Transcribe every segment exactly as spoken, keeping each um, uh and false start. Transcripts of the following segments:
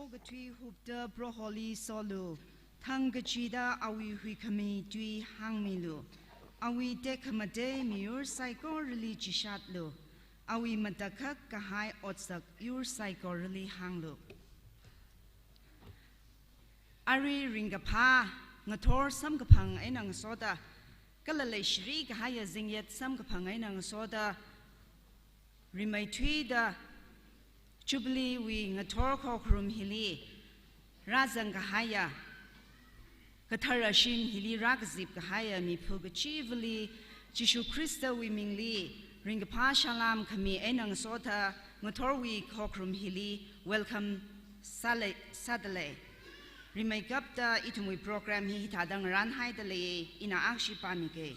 Kathui hupta Proholi solu, thang kachida awui huikhami tui hāngmilu, awui tekhamatei miyur saikorali chishatlu, awui matakhak kahai otsak yur saikorali hānglu. Arui ringkaphā ngathor samkaphang eina ngasoda, kala leishiri kahaiya zingyet samkaphang eina ngasoda, rimeithuida Jubilee wui ngathor khokharum hili rāzang kahaiya, kathara shim hili rākazip kahaiya miphu kachivali, Jishu Khristawui mingli ringkaphā salam khami eina ngasoda ngathorwui khokharum hili welcome sālei, sādalei. Rimeikapta ithumwui program hi hithāda ngaranhaidalei, ina akhashi pāmikei.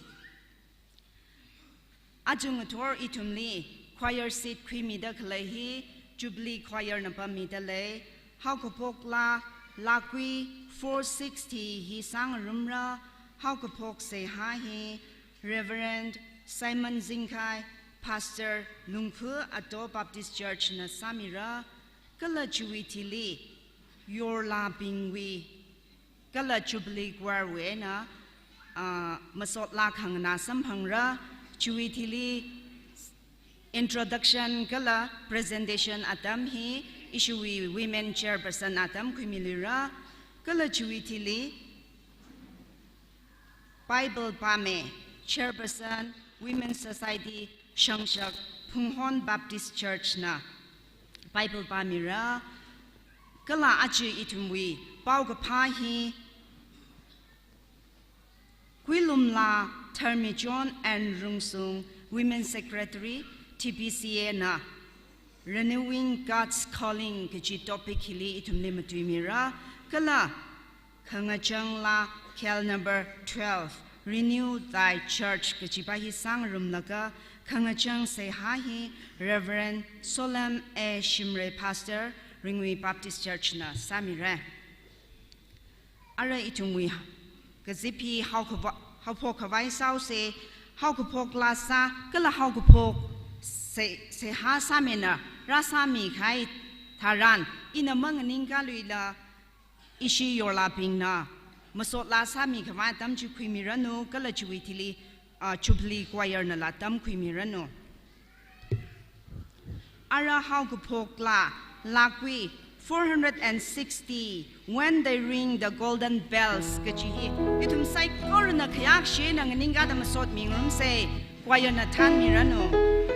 Aja ngathor ithumli choir seat khuimida khalei hi Jubilee Choir na pammidalei, haokaphok laa, Lakui four sixty hi sāngarumra, haokaphok seihā hi Reverend Simon Zingkhai, Pastor Lungkhu Ato Baptist Church na sāmira, kala chiwui thili, yorlabingwui, kala Jubilee Choir wui eina, ah, masot laa khanganā samphangra, chiwui thili introduction kala presentation atam hi ishiwui women chairperson na tamkhuimilura, kala chiwui thili Bible pāmi, Chairperson, Women Society, Shangshak, Phunghon Baptist Church na Bible pāmira, kala aja ithumwui paokaphā hi Kuilumla Tharmichon and Rungsung, Women Secretary, T P C A na Renewing God's Calling kaji topic hili ithumli matuimira, kala khangachang laa khel number twelve, Renew Thy Church kajipa hi sāngarumlaga, khangachang seihā hi Reverend Solem A Shimray, Pastor, Ringui Baptist Church na sāmira. Ara ithumwui kazip hi haokhava-, haophok khavai sāose, haokaphok laa sā, kala haokaphok se-, seihā sāmina rāsāmi kahai tharan, ina manganingkaluila ishi yorlabingna masot laa sāmi khavai atam chi khuimiranu, kala chiwui thili, ah, Jubilee Choir nala tamkhuimiranu. Ara haokaphok laa, Lakui four hundred and sixty, When They Ring the Golden Bells kaji hi ithum saikorana khayākshi eina nganingkada masot mingarumse, choir na thanmiranu.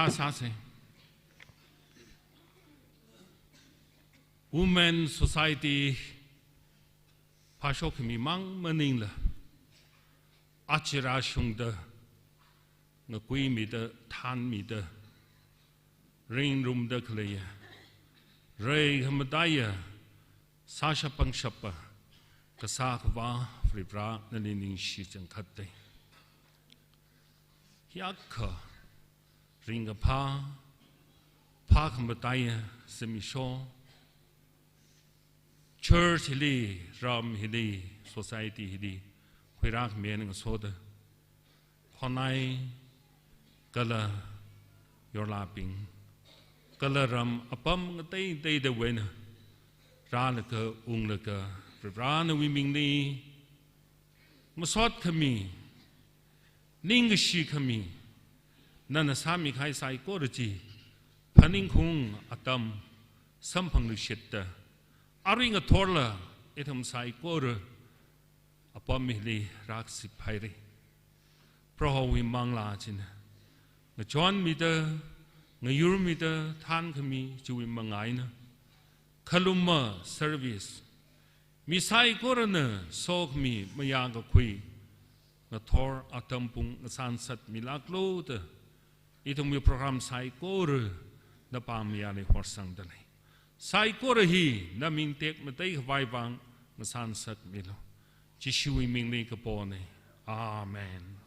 sāsa. Women Society phāshok khami mang maningla, aja rāshungda, ngakuimida, thanmida, ringrumda khaleiya, rei khamataiya, sāshap pangshapa, kasā Akhava Varivara nali ningshi changkhatta. Hiyākha ringkaphā, phākhamataiya zimiksho, church hili, ram hili, society hili khuirākhami eina ngasoda, khonai kala yorlabing kala ram apam ngatei ngateida eina rālaga, unglaga, Varivara nawui mingli masot khami, ningkashi khami, nana sāmikahai saikora chi phaningkhaung atam samphangluishitta, arui ngathorla ithum saikora apam hili rākazip haira. Prohowui manglā china ngachonmida, ngayurmida thankhami chiwui manga eina khaluma service, mi saikorana sokhami mayākakhui ngathor atam pung ngasansatmilāklu da, ithumwui program saikora napāng mayāli horsangda lei. Saikora hi naming tekmatei khavai vang ngasansatmilu. Jishuwui mingli kapona. Amen.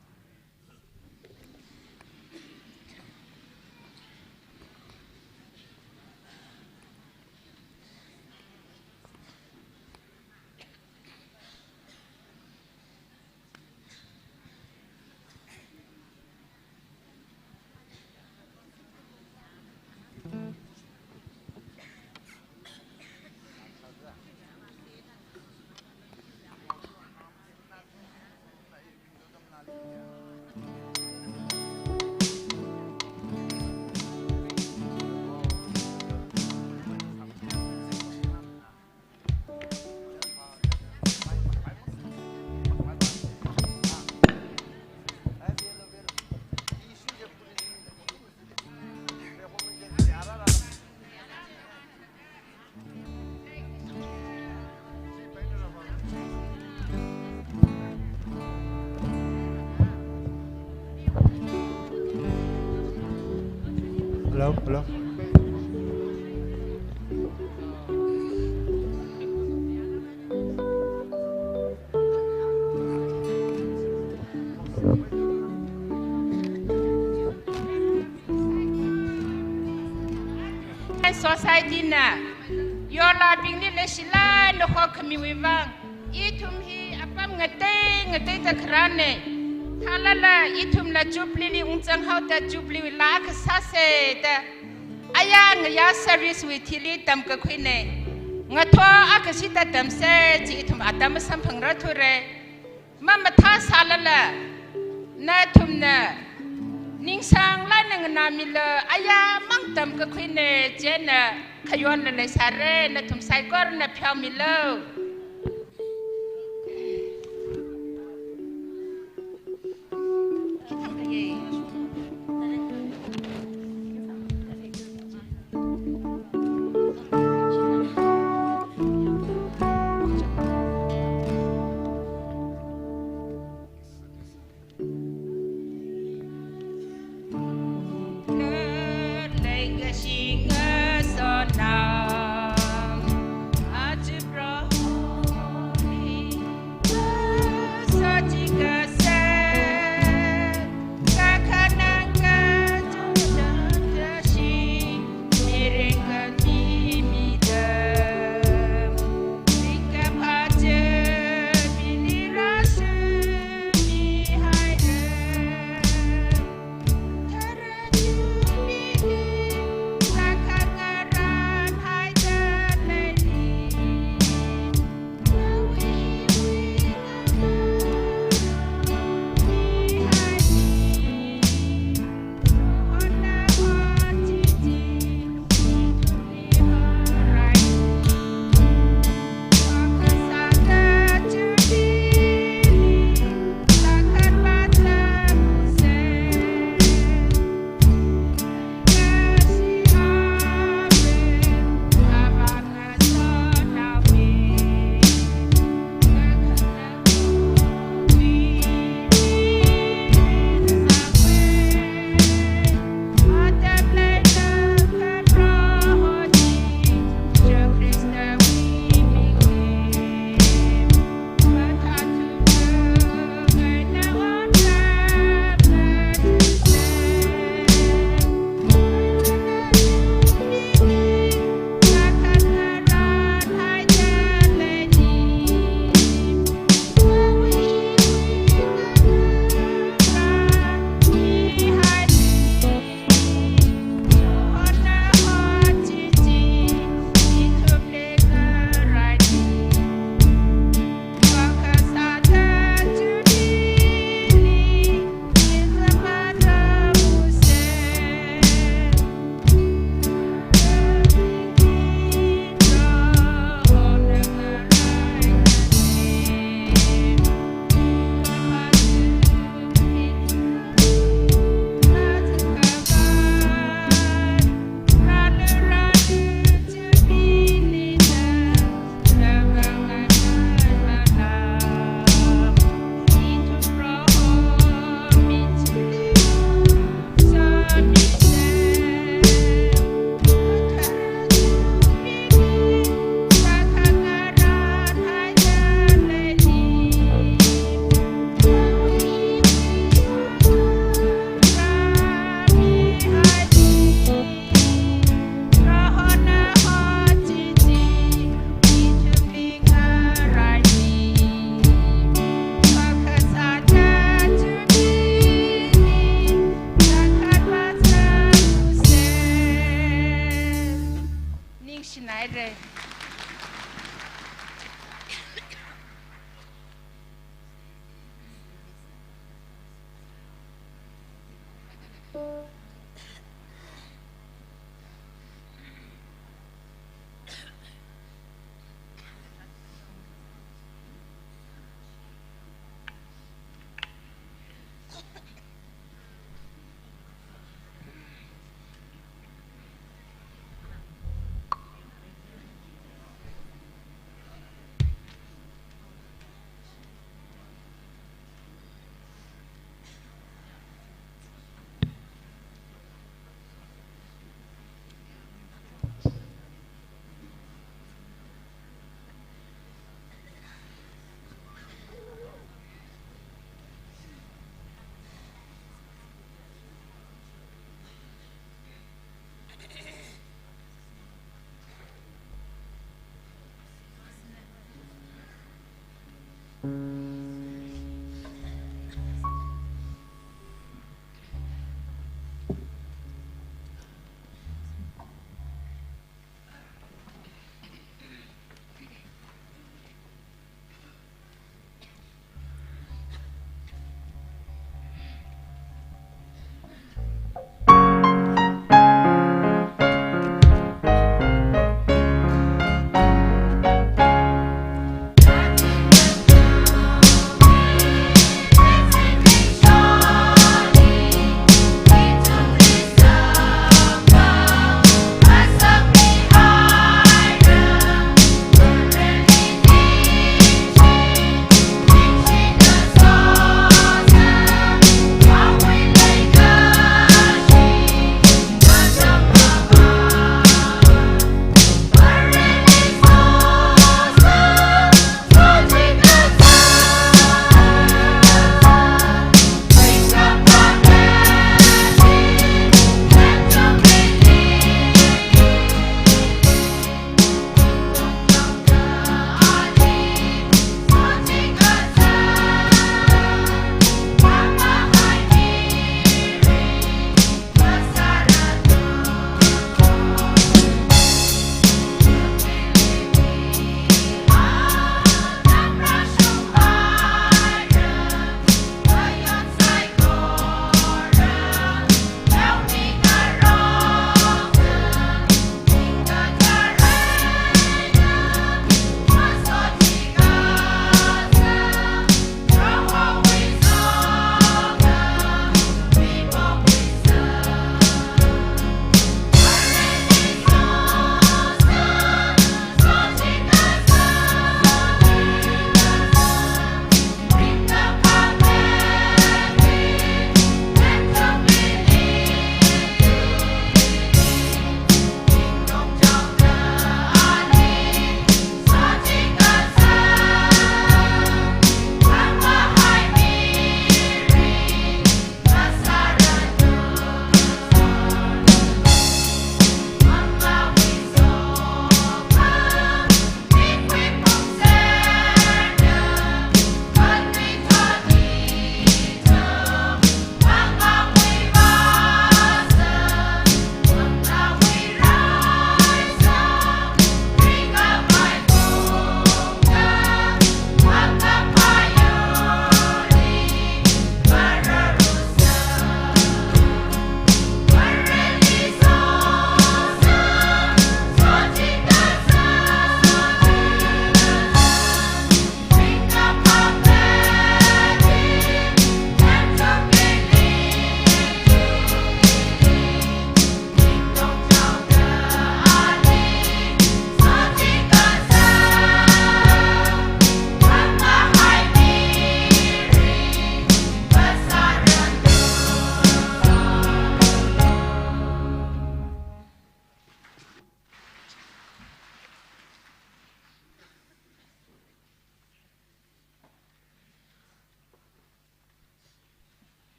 Hello, hello. Society na yorlabingli leishilāk eina hokhamiwui vang, ithum hi apam ngatei ngateida kharāna. Thālala ithumla Jubilee li ungzanghaoda Jubilee wui laa akha sāsa da, aya ngayā service wui thili tamkakhuina. Ngathor akha shida tamsa chi ithum atam masamphangrarthura. Mamathā sālala, nathumna ningsang laa eina nganāmilu, aya mang tamkakhuina, chieina khayonla leisāra, nathum saikorana pheomilu.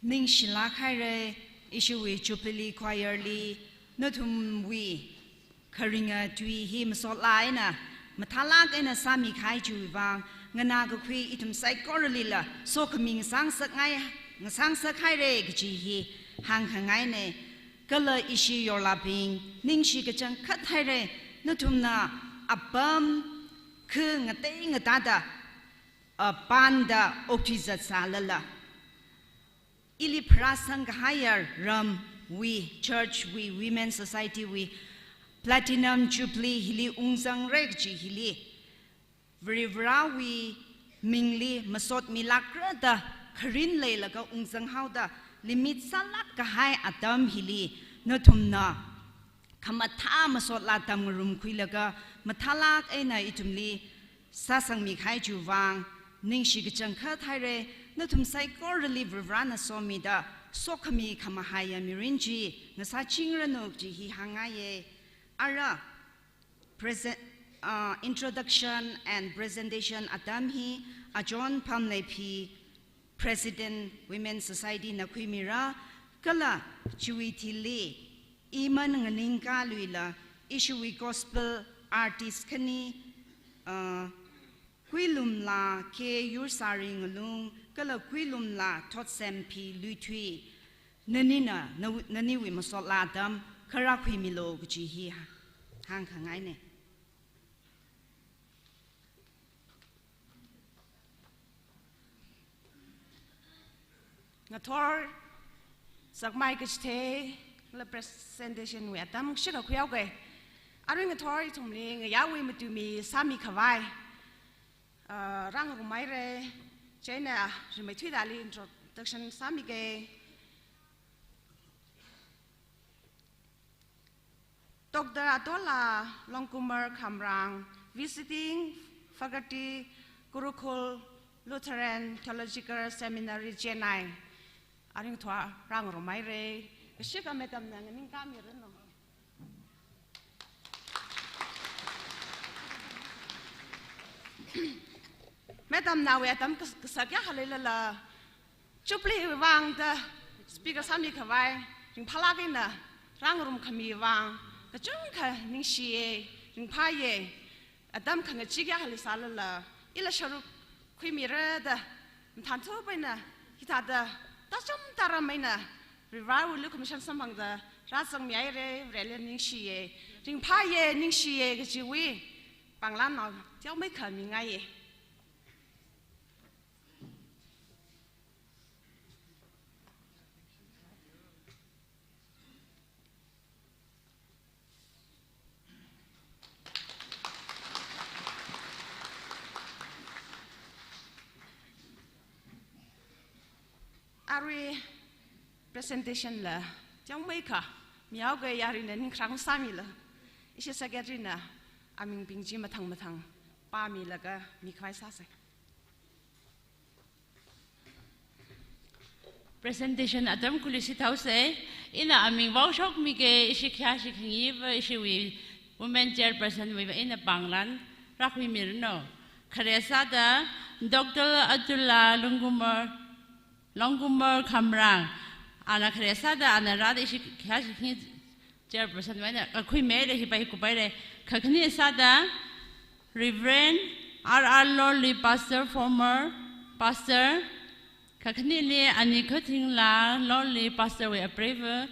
Ningshilāk haira, ishiwui Jubilee Choir li nathumwui kharinga tui hi masotla eina, mathālāk eina sāmi kahai chiwui vang, nganākakhui ithum saikoralila sokhami ngasāngasak ngai, ngasāngasak haira kaji hi hāngkhangaina. Kala ishi yorlābing, ningshi kachangkhat haira, nathumna apam kha ngatei ngatāda, a, panda okthuizat sālala, ili pharāsang kahaiya ramwui, church wui, women society wui Platinum Jubilee hili ungzangra kaji hili, Varivarāwui mingli masotmilākra da kharin leilaga ungzanghaoda limit sālāk kahai atam hili, nathumna khamathā masotla tamngarumkhuilaga, mathālāk eina ithumli sāsangmi kahai chiwui vang, ningshi kachangkhat haira, nathum saikorali Varivarāna somida, sokhami khamahaiya mirin chi ngasāchingranu kaji hi hāngngaiya. Ara, present, uh, introduction and presentation atam hi, a John Pamleiphi, President Women Society na khuimira, kala chiwui thili, iman Nganingkaluila, ishiwui gospel artist khani, uh, Kuilumla K Yursari Ngalung, kala Kuilumla Thotsempi Luithui, nanina, na, naniwui masotla atam kha rākhuimilu kaji hi hāngkhangaina. Ngathor, sakmai kachithei, la presentation wui atam shikha khuihaoga. Arui ngathor ithumli ngayāwui matumi sāmi khavai, ah, rāngarumhaira, chieina rimeithuidali introduction sāmiga. Doctor Atola Longkumar Khamrang, Visiting Faculty, Gurukul Lutheran Theological Seminary, Chennai. Arui ngathor rāngarumhaira, kashika madam na nganingkamiranu. Madam nawui atam kas-, kasak ya haleilala, Jubilee vang da speaker sāmi khavai, ringphālāk eina rāngarumkhami vang, kachungkha ningshiya, ringphāya, atam khangachee ya hali sālala, ila sharuk khuimira da, mathānthup eina, hithāda, tacham taram eina, Varivarāwui lukhamashan samphangda, rāzangmihaira, Vareli ningshiya, ringphāya, ningshiya kajiwui, panglānnao teomeikha mingaiya. Arui presentation la teomeikha mihaoga, yaruina ningkharang sāmila, ishi secretary na amingbing chi mathang mathang pāmilaga mikhavai sāsa. Presentation atam khuiluishithaosa, ina aming vaoshokmiga ishi khayāshi khangayiva ishiwui Women Chairperson wuiva ina panglān rākhuimiranu. Khare sāda Doctor Atula Longkumar, Longkumar Khamrang, ana khare sāda ana rāda ishi khayāshi khangayi Chairperson wuina kakhuimeira, hipai kupaira. Kakhane sāda Reverend R R Lorli, Pastor, former Pastor. Kakhaneli Ani Khathingla Lorli, Pastor wui apreiva.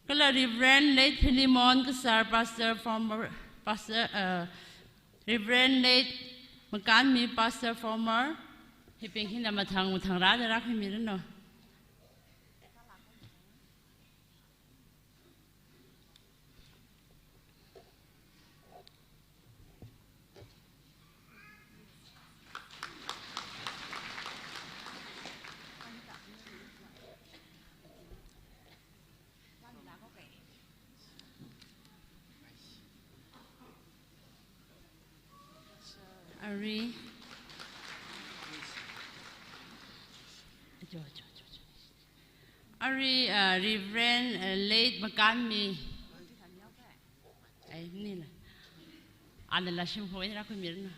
Kala Reverend Late Philemon Kasar, Pastor, former Pastor, uh, Reverend Late Makanmi, Pastor, former. Hibing hina mathang mathang rāda rākhuimiranu. Arui. Arui, uh, Reverend, uh, Late Makanmi. Ai, nila. Anala shimkhur eina rākhuimiranu.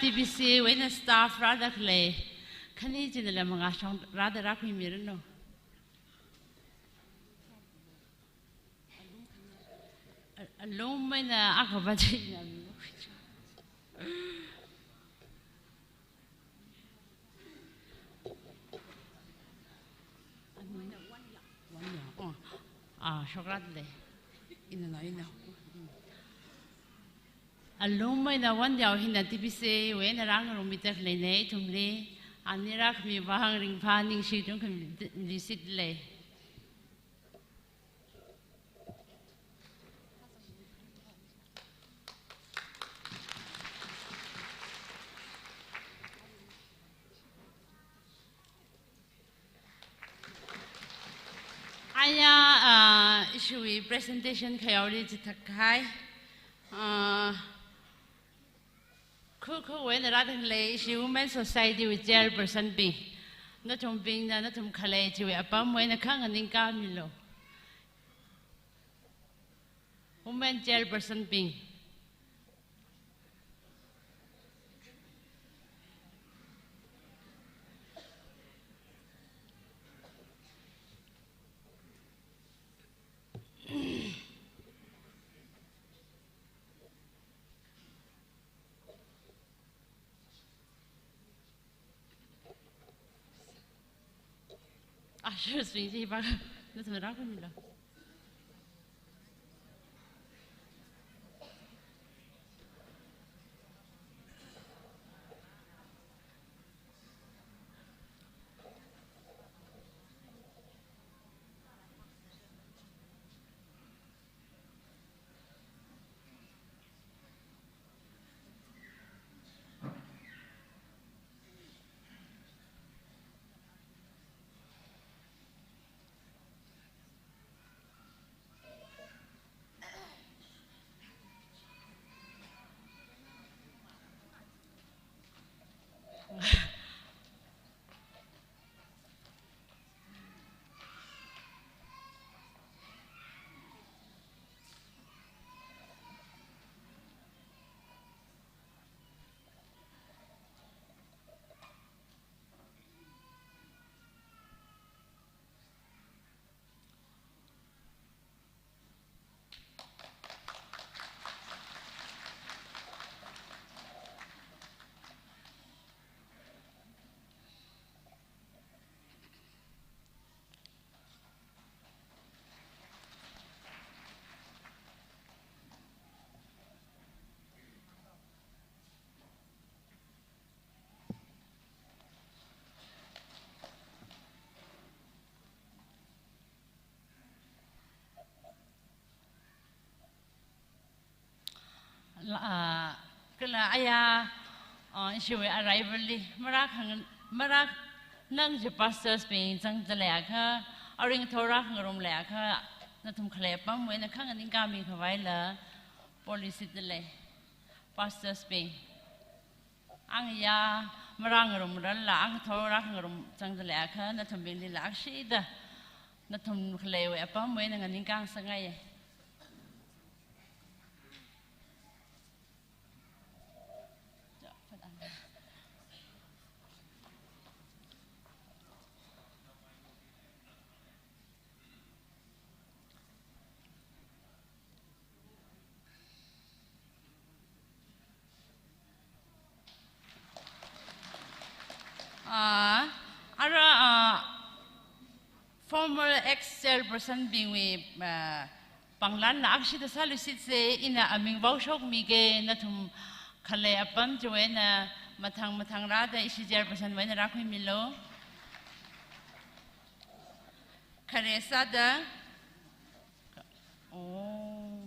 T B C wui eina staff rāda khalei khani china lam ngashong rāda rākhuimiranu. Alungmeina akaba china. Wanyao. Oh. Ah, shokrat le. Ina na ina. Alungmeina Wanyao hina T B C wui eina rāngarummida khaleina ithumli. Ani rākhami vang ringphā ningshi tungkhami li sit le. Aya, ah, ishiwui presentation khayaoli chithākhai. Ah, khu khu wui eina rāda khalei ishi Women Society wui chairperson bing. Nathumbingna nathum khalei chiwui apamwui eina khanganingkāmilu. Women chairperson bing. Ushers bing chi ba, nathum rākhuimilu. La, ah, kala aya, ah, ishiwui arrival li, marākhang, marānang chi pastors bing zangda leiakha, aring thora khangarum leiakha, nathum khalei apamwui eina khanganingkāmi khavaila, policy da lei, pastors bing. Ang ya, marāngarumrarla, ang thora khangarum zangda leiakha, nathumbinglila akshida, nathum khaleiwui apamwui eina nganingkāngasakngaiya. Ah, ara, ah, former ex-chairperson bingwui, ah, panglanla akshida sāluishitsa, ina aming vaoshokmige, nathum khalei apam chiwui eina mathang mathang rāda ishi chairperson wui eina rākhuimilu. Khare sāda. Oh.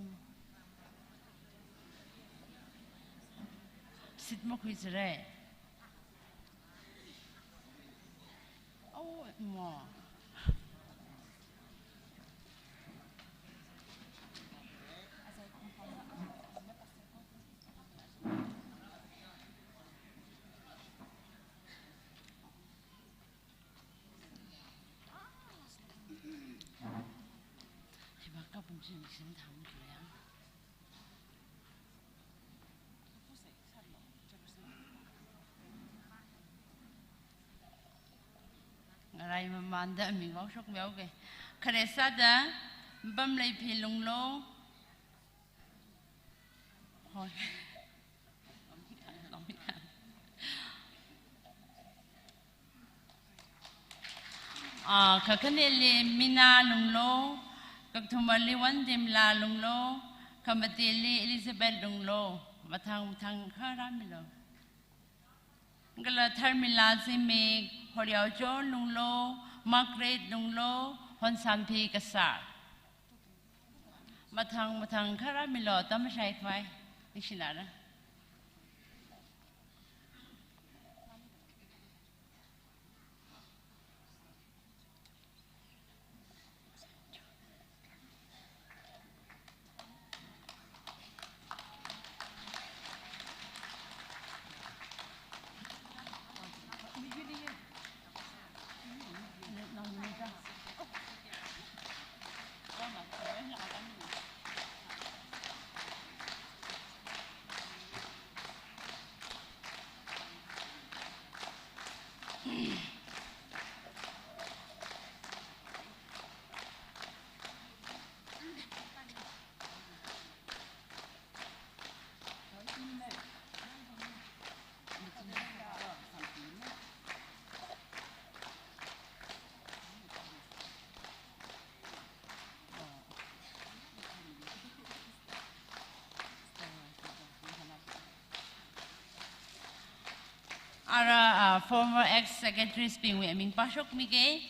Seat makhuichara. Oh, ma. Mamanda aming vāshokmihaoke. Khare sāda, Pamleiphi Lunglo. Hoi. Ah, kakhaneli Mina Lunglo, kakathumali Wandimla Lunglo, khamateli Elizabeth Lunglo, mathang mathang kharā milo. Kala Tharmila Zimik, Horyao John Lunglo, Margaret Lunglo, Honsamphi Kasar. Mathang mathang kharā milo, tamashai khavai, ningshinara. Ara, ah, former ex-secretaries bingwui aming pāshokmike.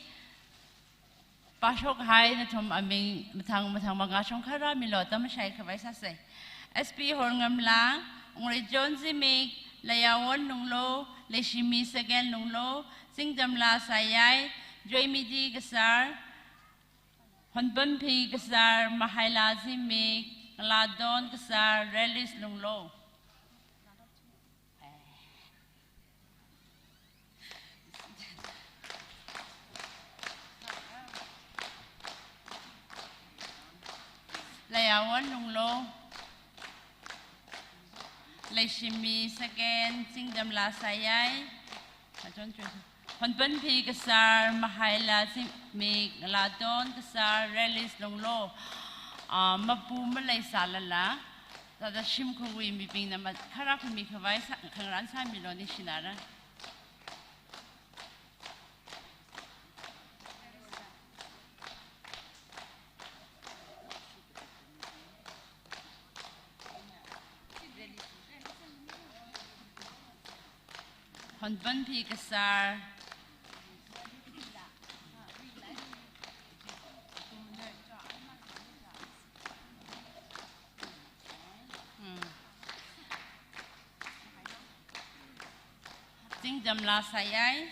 Pāshokhai nathum aming mathang mathang mangā shong kharā milo, tamashai khavai sāse. S P Horngamlang, Ungre John Zimik, Layawon Lunglo, Leishimi Second Lunglo, Zingdamla Sayai, Joymidi Kasar, Honpamphi Kasar, Mahaila Zimik, Ngalādon Kasar, Relis Lunglo. Layawon Lunglo, Leishimi Second, Zingdamla Sayai, Honpamphi Kasar, Mahaila Zimik, Ngalādon Kasar, Relis Lunglo, ah, mapu maleisālala, thāda shimkhurwui mibingna ma kharā khami khavai sā, khangarān sāmilo, ningshinara. Honpamphi Kasar. Hmm. Zingdamla Sayai.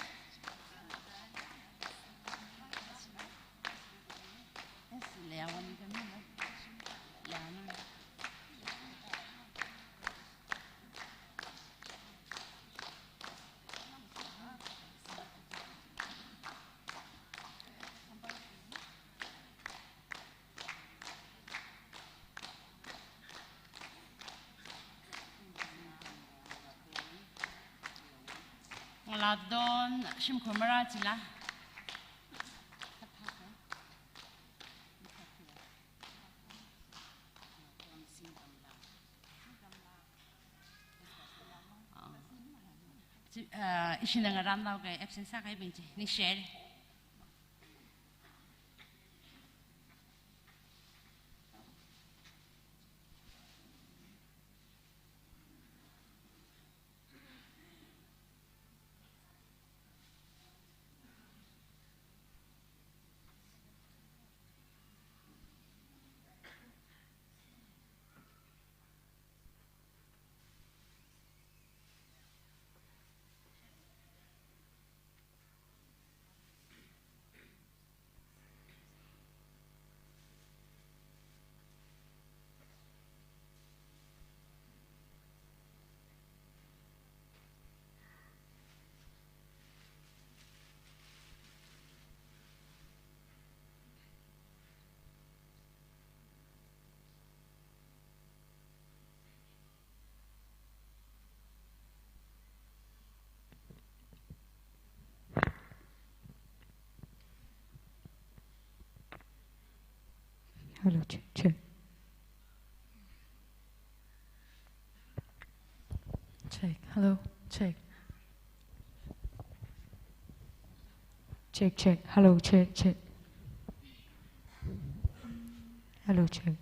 Ngalādon shimkhur marā chila. Chi, ah, ishina ngarānhaoke, absent sākahaibing chi, ningshire. Hello, check, check. Check. Hello, check. Check, check. Hello, check, check. Hello, check.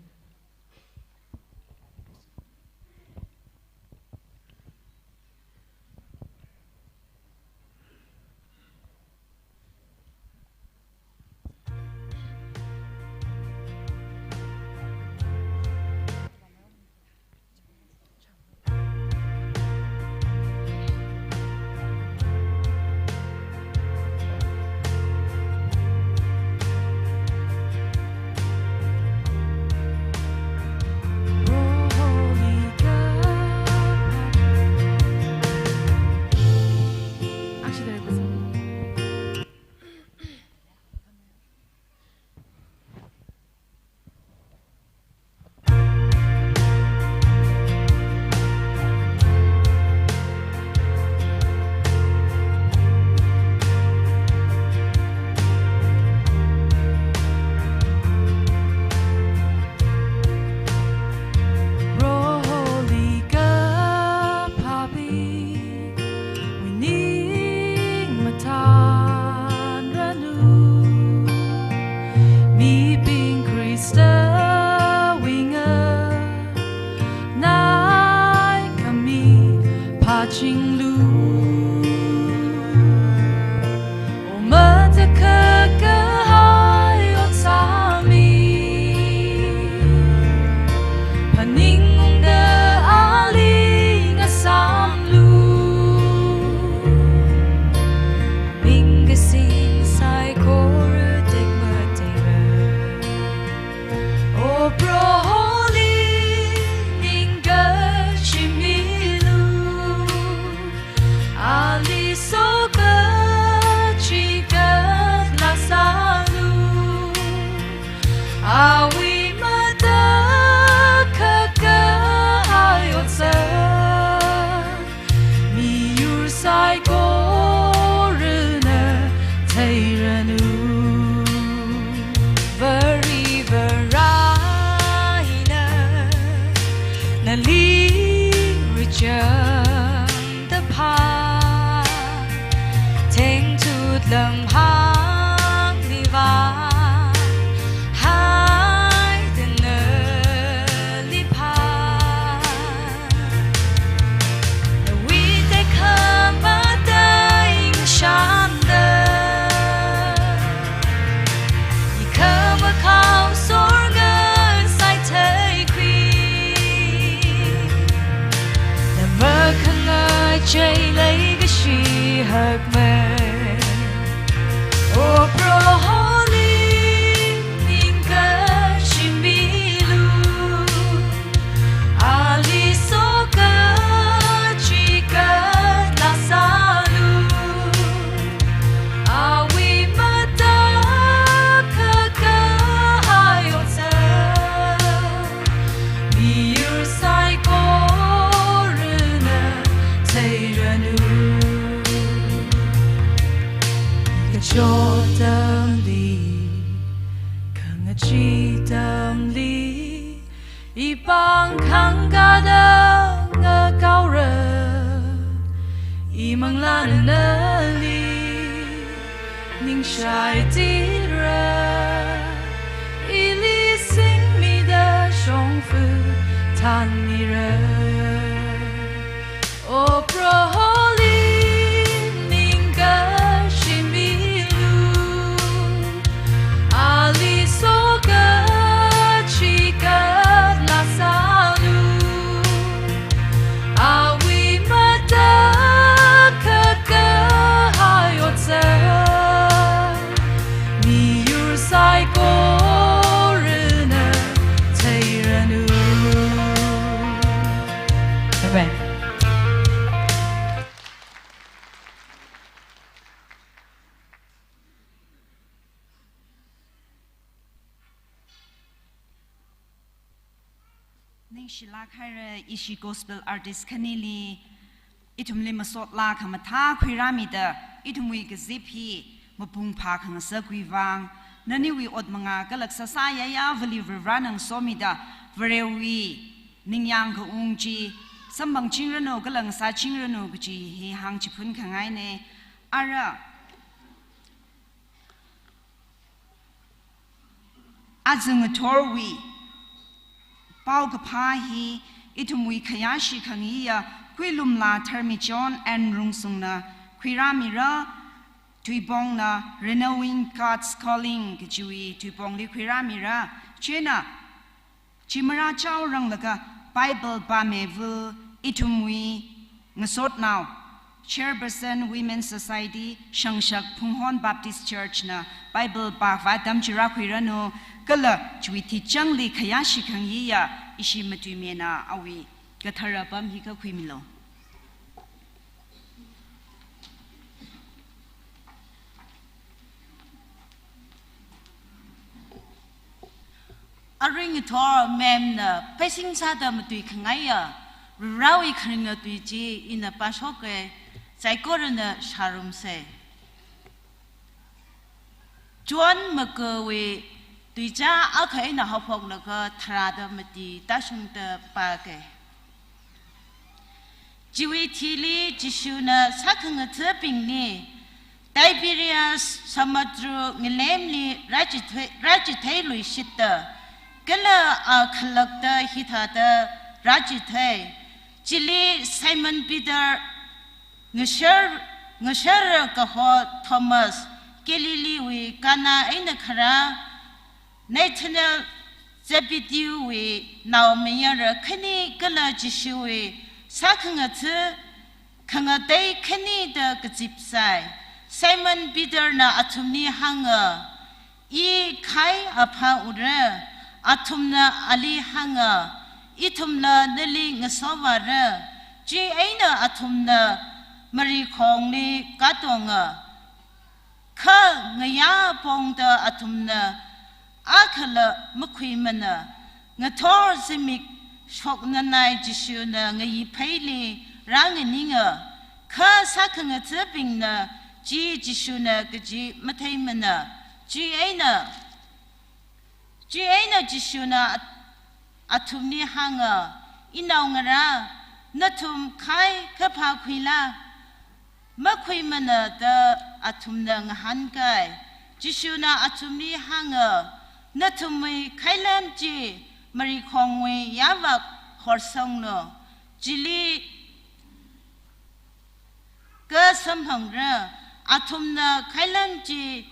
Proholi kaphabi, wining matanranu, mibing Khristawui nganaikhami phāchinglu. O matakhak kahai otsāmi, phaningungda ali ngasāmlu. Ming kasing saikora tekmateira. O Proholi ningkachimilu, ali sokachikat lāsālu, awui matakhak kahai otsak miyur saikorana theiranu. Varivarāna nali richang tapha, thengtut lamhāngli vāhaida nali phā, nawui tekhamatei ngashanna, i khamakhao sorngasai theikhui, na makhangachei leikashi hakmei. O Proholi ningkachimilu, ali sokachikat lāsālu, awui matakhak kahai otsak miyur saikorana theiranu. Kachot atamli, khangachee atamli, i pāng khangkāda ngakaora, i manglāna nali ningshai tira, ili singmida shongfa thānmira. O Proholi ningkachimilu, ali sokachikat lāsālu, awui matakhak kahai otsak miyur saikorana theiranu. Amen. Ningshilāk haira ishi gospel artist khanili, ithumli masotlāk khamathā khuirāmida, ithumwui kazip hi mapung phākhangasakwui vang, naniwui ot mangā kala sāsā yayāvali Varivarana ngasomida, Varewui ningyāng kaung chi samphangchingranu kala ngasāchingranu kaji hi hāngchiphun khangaina. Ara, aja ngathorwui paokaphā hi ithumwui khayāshi khangayiya Khuilumla Tharmichon N Rungsungna khuirāmira, tuipongna Renewing God's Calling kajiwui tuipongli khuirāmira. Chieina chi marāchaoranglaga Bible pāmeivā ithumwui ngasotnao, Chairperson Women Society, Shangshak Phunghon Baptist Church na Bible pākhavai atam chi rākhuiranu, kala chiwui tichangli khayāshi khangayiya ishi matuimena awui kathara apam hikha khuimilu. Aring ngathor ma'am na pheisin sāda matuikhangaiya Varivarawui kharinga tui chi ina pāshoka, saikorana shārumsa. John makawui tuizā akha eina haophoklaga tharāda mati tāshungda pāka. Chiwui thili Jishuna sākhangathabingli Tiberias samudru ngalemli rāchithei, rāchitheiluishitta, kala a khalakta hithāda rāchithei. Chili Simon Peter, ngasher, ngasher kaho Thomas, Galileewui Cana eina kharā Nathanael, Zebedeewui naomayara khani kala Jishuwui sākhangatha khangatei khani da kazipsai. Simon Peter na athumli hānga, "I khai aphā ura." Athumna ali hānga, "Ithumla nali ngasovāra." Chieina athumna marikhongli katonga. Kha ngayā pongda athumna akhala makhuimana. Ngathor zimik shoknanai Jishuna ngayipheili rānganinga, kha sākhangathabingna chi Jishuna kaji matheimana. Chieina, chieina Jishuna at-, athumli hānga, "Inaongarā, nathum khai kaphā khuila?" "Makhuimana," da athumna ngahānkai. Jishuna athumli hānga, "Nathumwui khailan chi marikhongwui yāvak horsanglu. Chili kasamphangra." Athumna khailan chi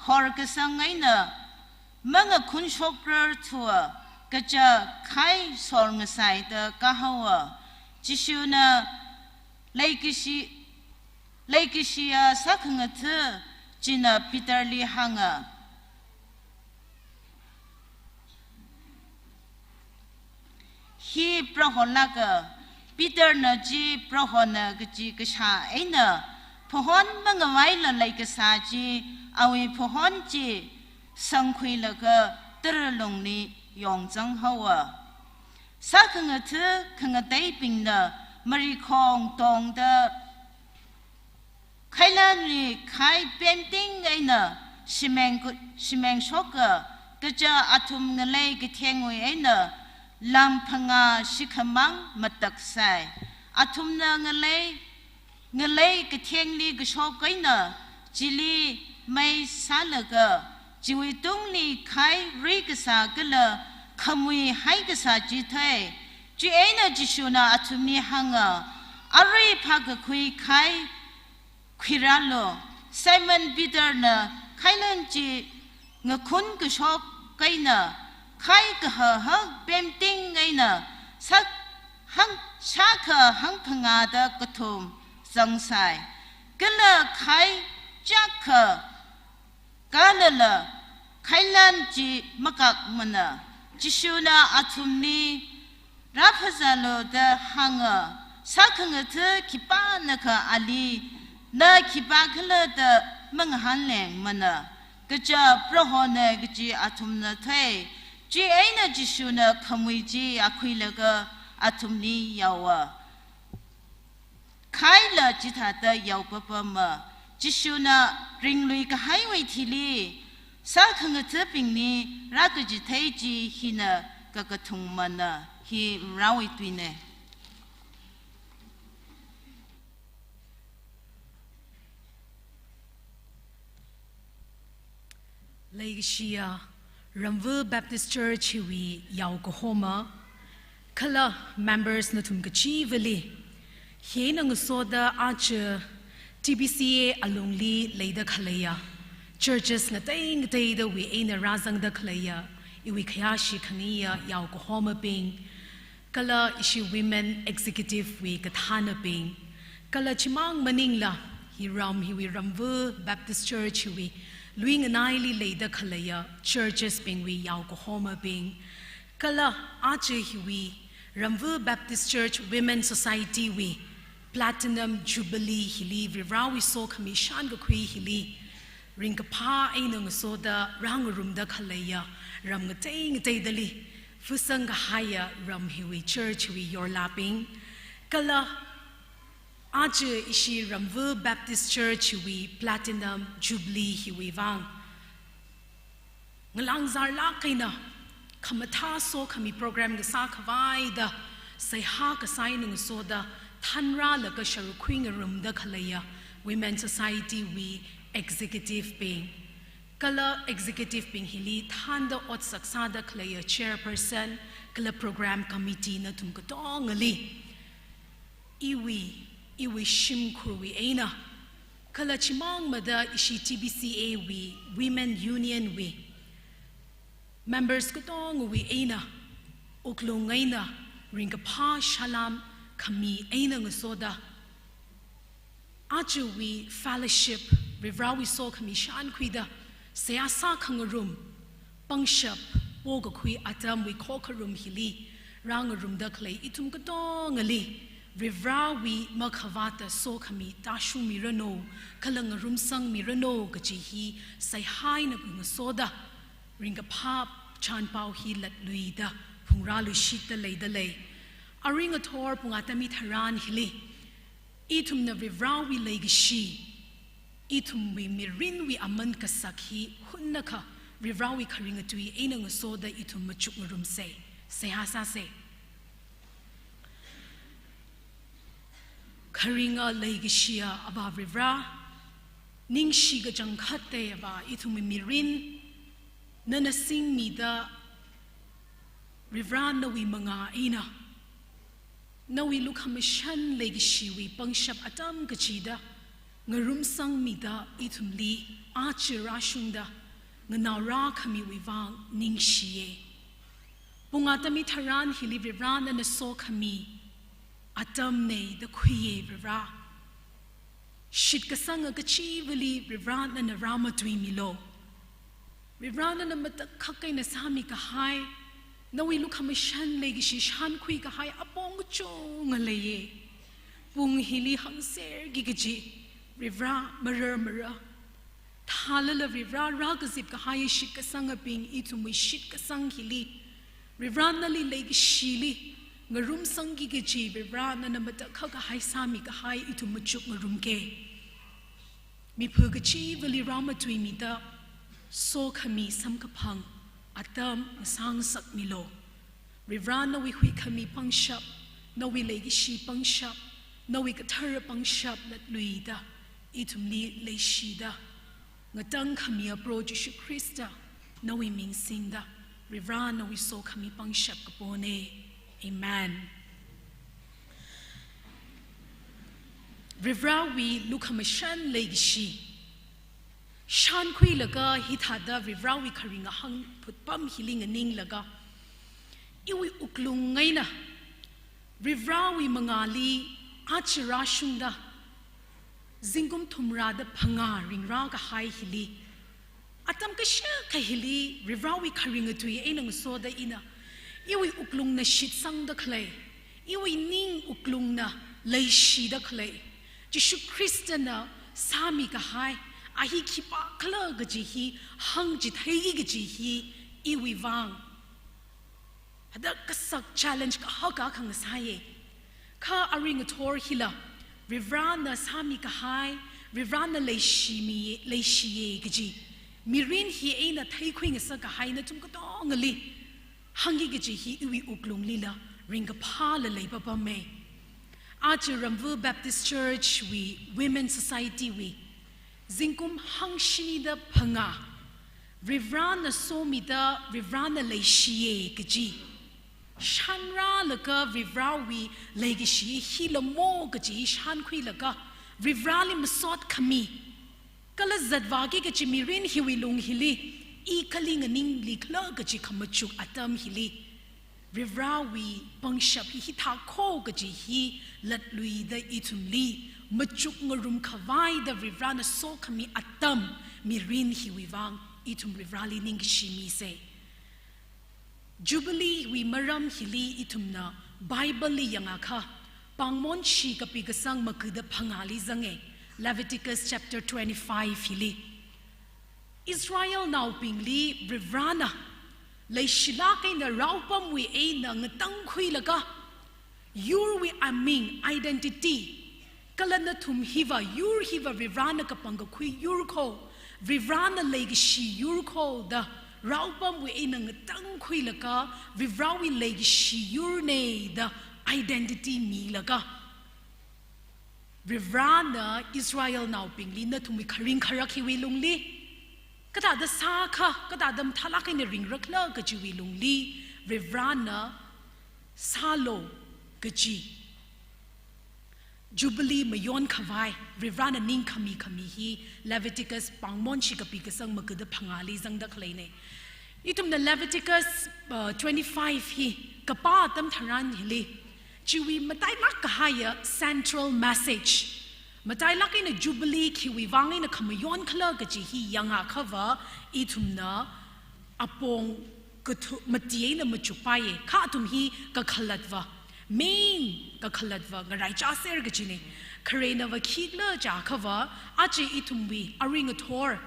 horkasang eina mangakhunshokrarthua, kaja khai sorngasaida kahaowa. Jishuna leikashi, leikashiya sākhangatha china Peterli hānga, "Hi Proho lāka." Peterna chi Prohona kaji kashā eina phahon mangavaila leikasā chi, awui phahon chi sangkhuilaga tara lungli yongzang haowa. Sākhangatha khangateibingna marikhong tongda khailanli khai pemting eina shimeng ku-, shimeng shoka, kaja athum ngalei kathengwui eina lam phangā shikhamang mataksai. Athumna ngalei, ngalei kathengli kashok eina chili mei sālaga, chiwui tungli khai rikasā kala khamui haikasā chi thei. Chieina Jishuna athumli hānga, "Arui phākakhui khai khuirālu." Simon Peterna khailan chi ngakhun kashok eina khai kahahak pemting eina sak hang, shākha hangphangāda kathum zangsai. Kala khai chākha kalala khailan chi makakmana. Jishuna athumli, "Rāphazālu," da hānga. Sākhangatha khipānakha ali, "Na khipākhala?" da mangahānlengmana. Kaja Prohona kaji athumna thei. Chieina Jishuna khamui chi akhuilaga athumli yaowa. Khaila chithāda yaopapama. Jishuna ringlui kahaiwui thili Sākhangathabingli rākachithei chi hina kakathungmana, hi Varewui tuina. Leikashiya Ramvur Baptist Church hiwui yao kahoma, kala members nathum kachivali, hi eina ngasoda aja T B C A alungli leida khaleiya churches ngatei ngateidawui eina rāzangda khaleiya iwui khayāshi khangaiya yao kahomabing, kala ishi Women Executive wui kathānabing, kala chimang maningla hi ram hiwui Ramvur Baptist Church hiwui lui nganaili leida khaleiya churches bingwui yao kahomabing, kala aja hiwui Ramvur Baptist Church Women Society wui Platinum Jubilee hili Varewui sokhami shānkakhui hili ringkaphā eina ngasoda rāngarumda khaleiya ram ngatei ngateidali, fusang kahaiya ram hiwui church hiwui yorlābing, kala aja ishi Ramvur Baptist Church hiwui Platinum Jubilee hiwui vang ngalāngzarlāk eina khamathā sokhami program kasā khavaida seihā kasā eina ngasoda thanrālaga sharuk khuingarumda khaleiya Women Society wui executive bing, kala executive bing hili thānda otsak sāda khaleiya chairperson, kala program committee nathum katongali, iwui, iwui shimkhurwui eina, kala chimangmada ishi T B C A wui Women Union wui members katongawui eina, wuklung eina ringkaphā salam khami eina ngasoda, ajawui fellowship, Varewui sokhami shānkhuida seihā sākhangarum, pangshap pokakhui atamwui khokharum hili rāngarumda khalei ithum katongali, Varewui makhavāta sokhami tāshungmiranu, kala ngarumsangmiranu kaji hi seihā eina ngasoda, ringkaphā chānpao hi latluida phungrāluishitda leida lei. Arui ngathor pung atam hitharan hili, ithumna Varewui leikashi, ithumwui mirinwui aman kasak hi hunnakha Varewui kharinga tui eina ngasoda ithum machukngarumsa, seihā sāsa. Kharinga leikashiya Avā Vare, ningshi kachangkhatta Avā, ithumwui mirin nana singmida, Vare nawui mangā eina nawui lukhamashan leikashiwui pangshap atam kachida ngarumsangmida ithumli aja rāshungda nganaorā khamiwui vang ningshiya. Pung atam hitharan hili Vare nana sokhami atamna da khuiya Vare. Shitkasanga kachivali Vare nana rāmatuimilu. Vare nana matakhak eina sāmi kahai, nawui lukhamashan leikashi shānkhui kahai apong kachunga leiya. Pung hili hāngserki kaji, Vare marar marar. Thālala Vare rākazip kahai shitkasangabing ithumwui shitkasang hili, Vare nali leikashili ngarumsangki kaji, Vare nana matakhak kahai sāmi kahai ithum machukngarumka. Miphu kachivali rāmatuimida, sokhami samkaphang atam ngasāngasakmilu. Vare nawui huikhami pangshap, nawui leikashi pangshap, nawui kathara pangshap latluida, ithumli leishida, ngatangkhamiya Proho Jishu Khrista nawui ming singda, Vare nawui sokhami pangshap kapona. Amen. Varewui lukhamashan leikashi shānkhuilaga hithāda Varewui kharinga hangphut pam hili nganinglaga, iwui wuklung eina Varewui mangāli aja rāshungda, zingkum thumrāda phangā ringrā kahai hili, atam kashikha hili Varewui kharinga tui eina ngasoda ina, iwui wuklungna shitsangda khalei, iwui ning wuklungna leishida khalei, Jishu Khristana sāmi kahai a hi khipākhala kaji hi hāngchitheiki kaji hi iwui vang hada kasak challenge kahak akha ngasāya. Kha arui ngathor hila, Vare na sāmi kahai, Vare na leishimi, leishiya kaji mirin hi eina theikhui ngasak kahai nathum katongali hāngki kaji hi iwui wuklunglila ringkaphāla leipapame. Aja Ramvur Baptist Church wui Women Society wui zingkum hangshini da phangā, Varivarana somida Varivarana leishiye kaji, shānrālaga Varivarawui leikashi hi lamo kaji shānkhuilaga Varivarali masot khami, kala zatvāki kaji mirin hiwui lung hili, i kali nganingli khala kaji khamachuk atam hili, Varivarawui pangshap hi hithā kho kaji hi latluida ithumli machuk ngarum khavaida Varivarana sokhami atam mirin hiwui vang ithum Varivarali ningkashi mise. Jubilee wui maram hili ithumna Bible li yangakha, Pāngmonshi kapi kasang maga da phangāli zange, Leviticus chapter twenty-five hili. Israelnaobingli Varivarana leishilāk eina raopamwui eina ngatangkhuilaga, yurwui aming, identity, kala nathum hiva, yur hiva Varivarana kapangkakhui yur kho, Varivarana leikashi yur kho da raopamwui eina ngatangkhuilaga, Varivarawui leikashi yurne da identity milaga, Varivarana Israelnaobingli nathumwui kharing kharak hiwui lungli, kathāda sākha, kathāda mathālāk eina ringrakhala kajiwui lungli, Varivarana sālu kaji Jubilee mayon khavai Varivarana ningkhami khami hi Leviticus Pāngmonshi kapi kasang maga da phangāli zangda khaleine. Ithumna Leviticus, uh, twenty-five hi kapā atam tharan hili, chiwui matailāk kahaiya central message, matailāk eina Jubilee khiwui vang eina khamayon khala kaji hi yangakhava, ithumna apong kathu-, mati eina machukpaiye, kha athum hi kakhalatva, main kakhalatva ngaraichāser kajine. Kharenava khikhala jiakhava, aja ithumwui arui ngathor,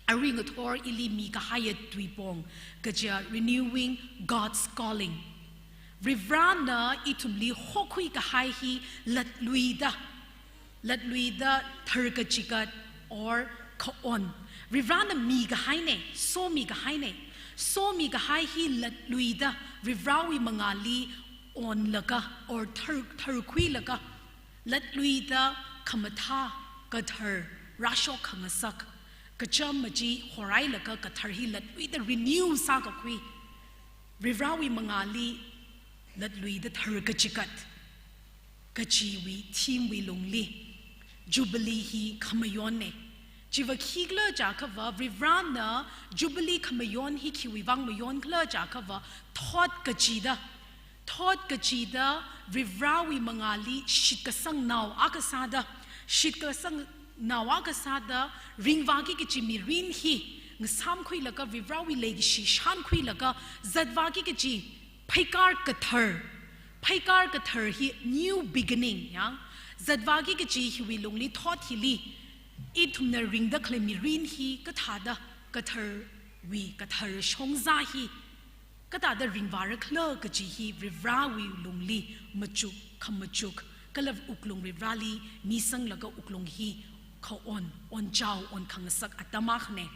arui ngathor ili mikahaiya tuipong kaja Renewing God's Calling. Varivarana ithumli hokhui kahai hi latluida, latluida tharkachikat or khaon. Varivarana mikahaine, somikahaine. Somikahai hi latluida Varivarawui mangāli onlaga or thar-, tharkhuilaga, latluida khamathā kathar rāshok khangasak, kachām machi horhailaga kathar hi latluida renew sākakhui, Varivarawui mangāli latluida tharkachikat kajiwui theme wui lungli Jubilee hi khamayonne. Chiva khikhala jiakhava, Varivarana Jubilee khamayon hi khiwui vang mayonkhala jiakhava, thot kachida, thot kachida Varivarawui mangāli shitkasangnao akha sāda, shitkasangnao akha sāda ringvāki kaji mirin hi ngasāmkhuilaga, Varivarawui leikashi shānkhuilaga, zatvāki kaji pheikar kathar, pheikar kathar hi new beginning, ya. Zatvāki kaji hiwui lungli thot hili, ithumna ringda khalei mirin hi kathāda katharwui kathar shongza hi kathāda ringvārakhala kaji hi Varivarawui lungli machuk khamachuk, kala wuklung Varivarali misanglaga wuklung hi khaon, onchao, onkhangasak atam akhane.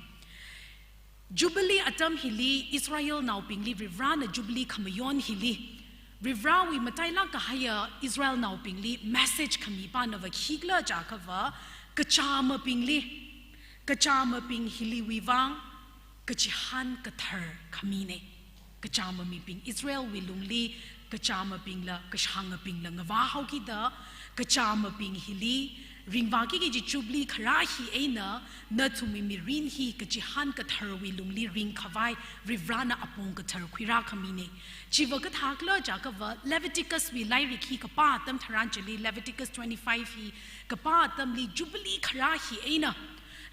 Jubilee atam hili Israelnaobingli Varivarana Jubilee khamayon hili, Varivarawui matailāk kahaiya Israelnaobingli message khami panava khikhala jiakhava, kachāmabingli, kachāmabing hiliwui vang kachihān kathar khamine. Kachāmabing, Israelwui lungli kachāmabingla kashāngabingla ngavā haokida, kachāmabing hili ringvāki kaji Jubilee kharā hi eina nathumwui mirin hi kachihān katharwui lungli ringkhavai Varivarana apong kathar khuirā khamine. Chiva kathākhala jiakhava, Leviticus wui lairik hi kapā atam tharan chili, Leviticus twenty-five hi kapā atamli Jubilee kharā hi eina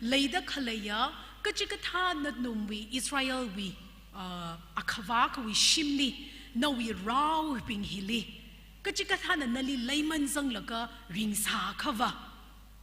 leida khaleiya kachikathā nathumwui Israelwui, uh, akhavā akhawui shimli, nawui raobing hili kachikathāna nali leiman zanglaga ringsākhava,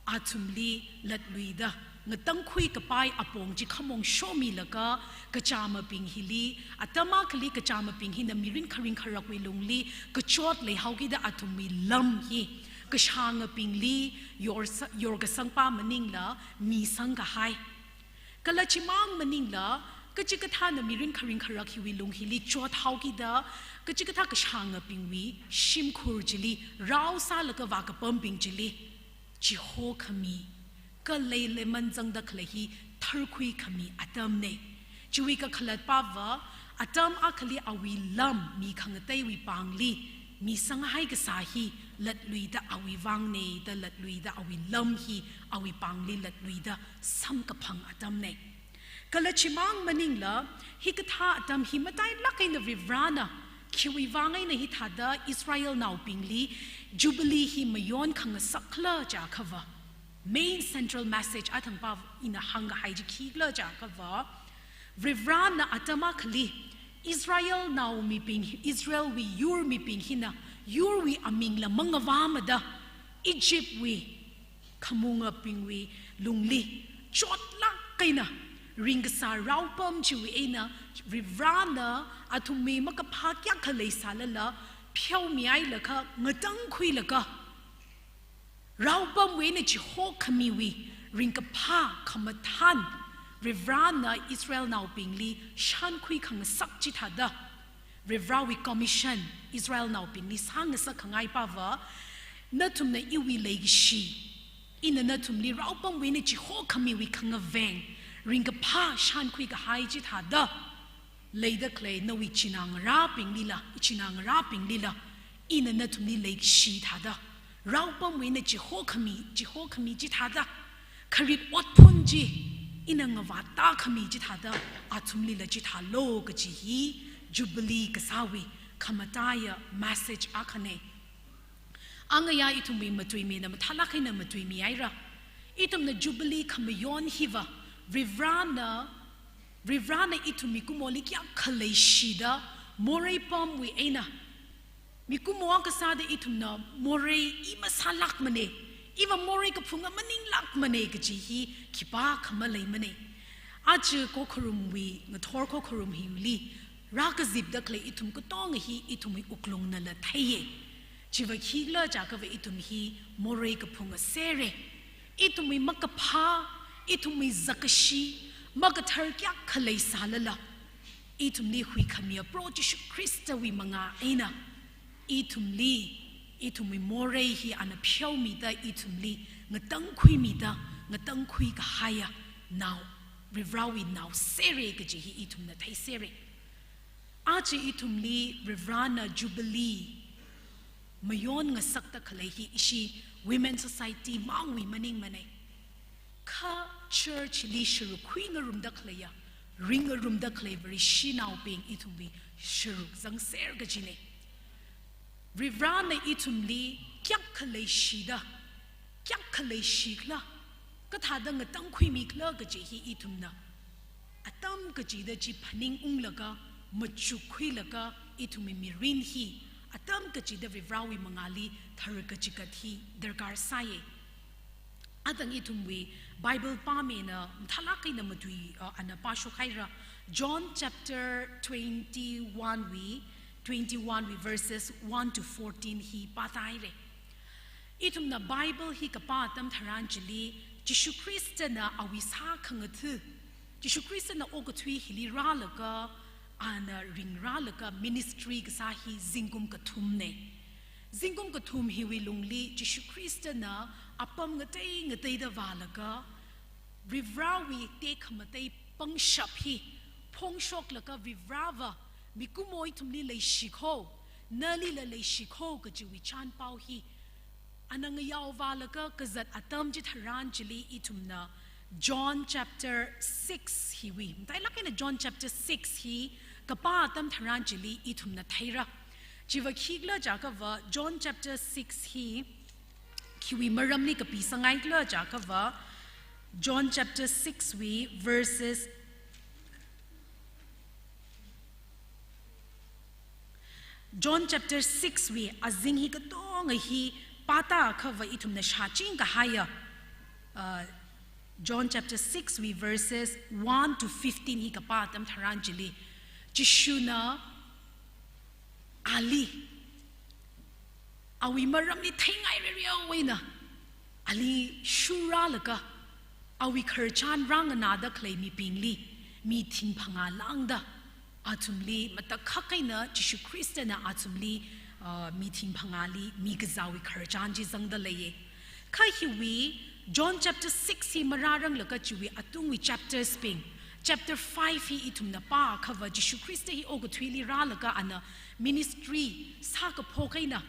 athumli latluida ngatangkhui kapai apong chi khamong shomilaga, kachāmabing hili, atam akhali kachāmabing hina mirin kharing kharakwui lungli kachot leihaokida athumwui lam hi kashāngabingli yorsa-, yorkasangpa maningla misang kahai, Kala chimang maningla, kachikathāna mirin kharing kharak hiwui lung hili chothaokida, kachikathā kashāngabingwui shimkhur chili rao sālaga vākapambing chili chihokhami, khalei lemon zangda khalei hi tharkhuikhami atamna. Chiwui kakhalatpava, atam akhali awui lam mi khangateiwui pāngli misanghaikasā hi latluida awui vāngna da latluida awui lam hi awui pāngli latluida samkaphang atamna. Kala chimang maningla, hikathā atam hi matailāk eina Varivarana khiwui vāng eina hithāda Israelnaobingli Jubilee hi mayon khangasakla jiakhava, main central message athangpa ina hāngkahai chi khikhala jiakhava, Varivarana atam akhali Israelnao mibing, Israelwui yur mibing hina yurwui amingla mangavāmada Egyptwui khamungabingwui lungli chotlāk eina ringkasā raopam chiwui eina Varivarana athumwui makaphā kayākha leisālala pheomihailaga ngatangkhuilaga raopamwui eina chihokhamiwui ringkaphā khamathān Varivarana Israelnaobingli shānkhui khangasak chithāda, Varivarawui commission Israelnaobingli sāngasak khangaipava, nathumna iwui leikashi, ina nathumli raopamwui eina chihokhamiwui khangaveng ringkaphā shānkhui kahai chithāda, leida khalei nawui chinaongarābinglila, ichinaongarābinglila, ina nathumli leikashi thāda, raopamwui eina chihokhami, chihokhami chithāda, kharit otphun chi ina ngavātākhami chithāda, athumlila chithālu kaji hi Jubilee kasāwui khamataiya message akhana. Angaya ithumwui matuimina mathālāk eina matuimihaira. Ithumna Jubilee khamayon hiva, Varivarana, Varivarana ithum mikumoli kayākha leishida, morei pamwui eina, mikumo akha sāda ithumna morei i masālākmana, iva morei kaphunga maninglākmana kaji hi khipākha maleimana. Aja kokharumwui, ngathor kokharum hili rākazipda khalei ithum katonga hi ithumwui wuklungnala theiya. Chiva khikhala jiakhava ithum hi morei kaphunga sera. Ithumwui makaphā, ithumwui zakkashi, makathar kayākha leisālala, ithumli huikhamiya Proho Jishu Khristawui manga eina, ithumli, ithumwui morei hi ana pheomida ithumli ngatangkhuimida, ngatangkhui kahaiya nao, Varivarawui nao sera kaji hi ithumna theisera. Aja ithumli Varivarana Jubilee mayon ngasakta khalei hi ishi Women Society mangwui maningmana. Kha church li sharuk khuingarumda khaleiya, ringngarumda khalei Vareshinaobing ithumwui sharuk zangser kajina. Varivarana ithumli kayākha leishida, kayākha leishikhala, kathāda ngatangkhuimikhala kaji hi ithumna atam kachida chi phaningunglaga, machukkhuilaga, ithumwui mirin hi atam kachida Varivarawui mangāli tharkachigat hi darkar sāya. Atang ithumwui Bible pāmina mathālāk eina matui, uh, ana pāshokhaira. John chapter twenty-one wui, twenty-one wui verses one to fourteen hi pātāhaira. Ithumna Bible hi kapā atam tharan chili, Jishu Khristana awui sākhangatha, Jishu Khristana okathui hili rālaga, ana ringrālaga ministry kasā hi zingkum kathumna. Zingkum kathum hiwui lungli Jishu Khristana apam ngatei ngateida vālaga, Varivarawui tekhamatei pangshap hi phongshoklaga Varivarava mikumo ithumli leishikho, nalila leishikho kajiwui chānpao hi ana ngayaovālaga kazat atam chitharan chili ithumna John chapter six hiwui, matailāk eina John chapter six hi kapā atam tharan chili ithumna theira. Chiva khikhala jiakhava John chapter six hi khiwui maramli kapisanghaikhala jiakhava, John chapter six wui verses, John chapter six wui azing hi katonga hi pātāakhava ithumna shāching kahaiya, uh, John chapter six wui verses one to fifteen hi kapā atam tharan chili, Jishuna ali, awui maramli theingai rereo eina ali shurrālaga, Awui khararchan rānganāda khalei mibingli, mi thingphangā lāngda, athumli matakhak eina Jishu Khristana athumli, uh, mi thingphangāli mikazāwui khararchan chi zangda leiya. Kha hiwui John chapter six hi marāranglakha chiwui atungwui chapters bing, chapter five hi ithumna pāakhava Jishu Khrista hi okathuili rālaga ana ministry sākaphok eina,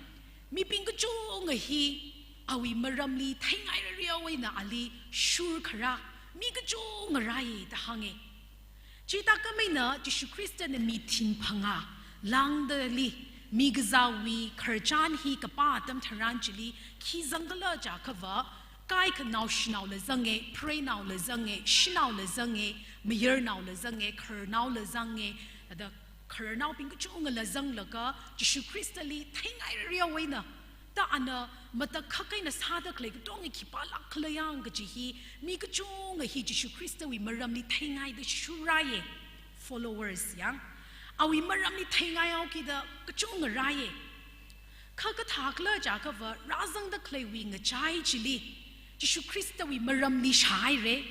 mibing kachunga hi awui maramli theingairareo eina ali shurkharā mi kachunga rāi da hānga. Chithākhameina Jishu Khristana mi thingphangā lāngdali mikazāwui khararchan hi kapā atam tharan chili khi zangkhala jiakhava, kaikhanao shanaola zanga, preinaola zanga, shanaola zanga, mayarnaola zanga, khararnaola zanga, ada khararnaobing kachungala zanglaga Jishu Khristali theingairareo eina, ta ana matakhak eina sāda khalei katonga khipālāk khala yang kaji hi mi kachunga hi Jishu Khristawui maramli theingaida shurrāya. Followers yang, awui maramli theingaihao kida kachunga rāya. Kha kathākhala jiakhava rāzangda khaleiwui ngachai chili Jishu Khristawui maramli shāhaira.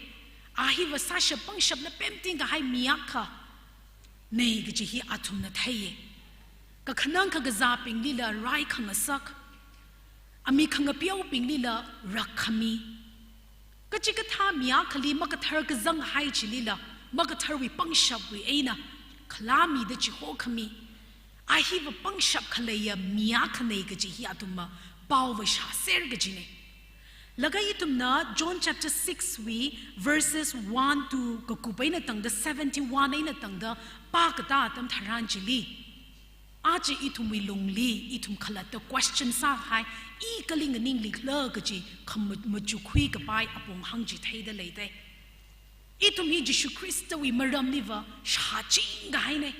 A hiva sāshap pangshapna pemting kahai mi akha nei kaji hi athumna theiya. Kakhanang kakazābinglila rai khangasak, ami khangapeobinglila rakkhami. Kachikathā mi akhali makathar kazanghai chilila, makatharwui pangshapwui eina khalāmida chihokhami. A hiva pangshap khaleiya mi akha nei kaji hi athumva paova shāser kajina. Laga ithumna John chapter six wui verses one to kakup eina tangda seventy-one eina tangda pākatā atam tharan chili, aja ithumwui lungli ithum khalatta question sāhai, i kali nganinglikhala kaji khama-, machukhui kapai apong hāng chi theida leida. Ithum hi Jishu Khristawui maramliva shāching kahaina.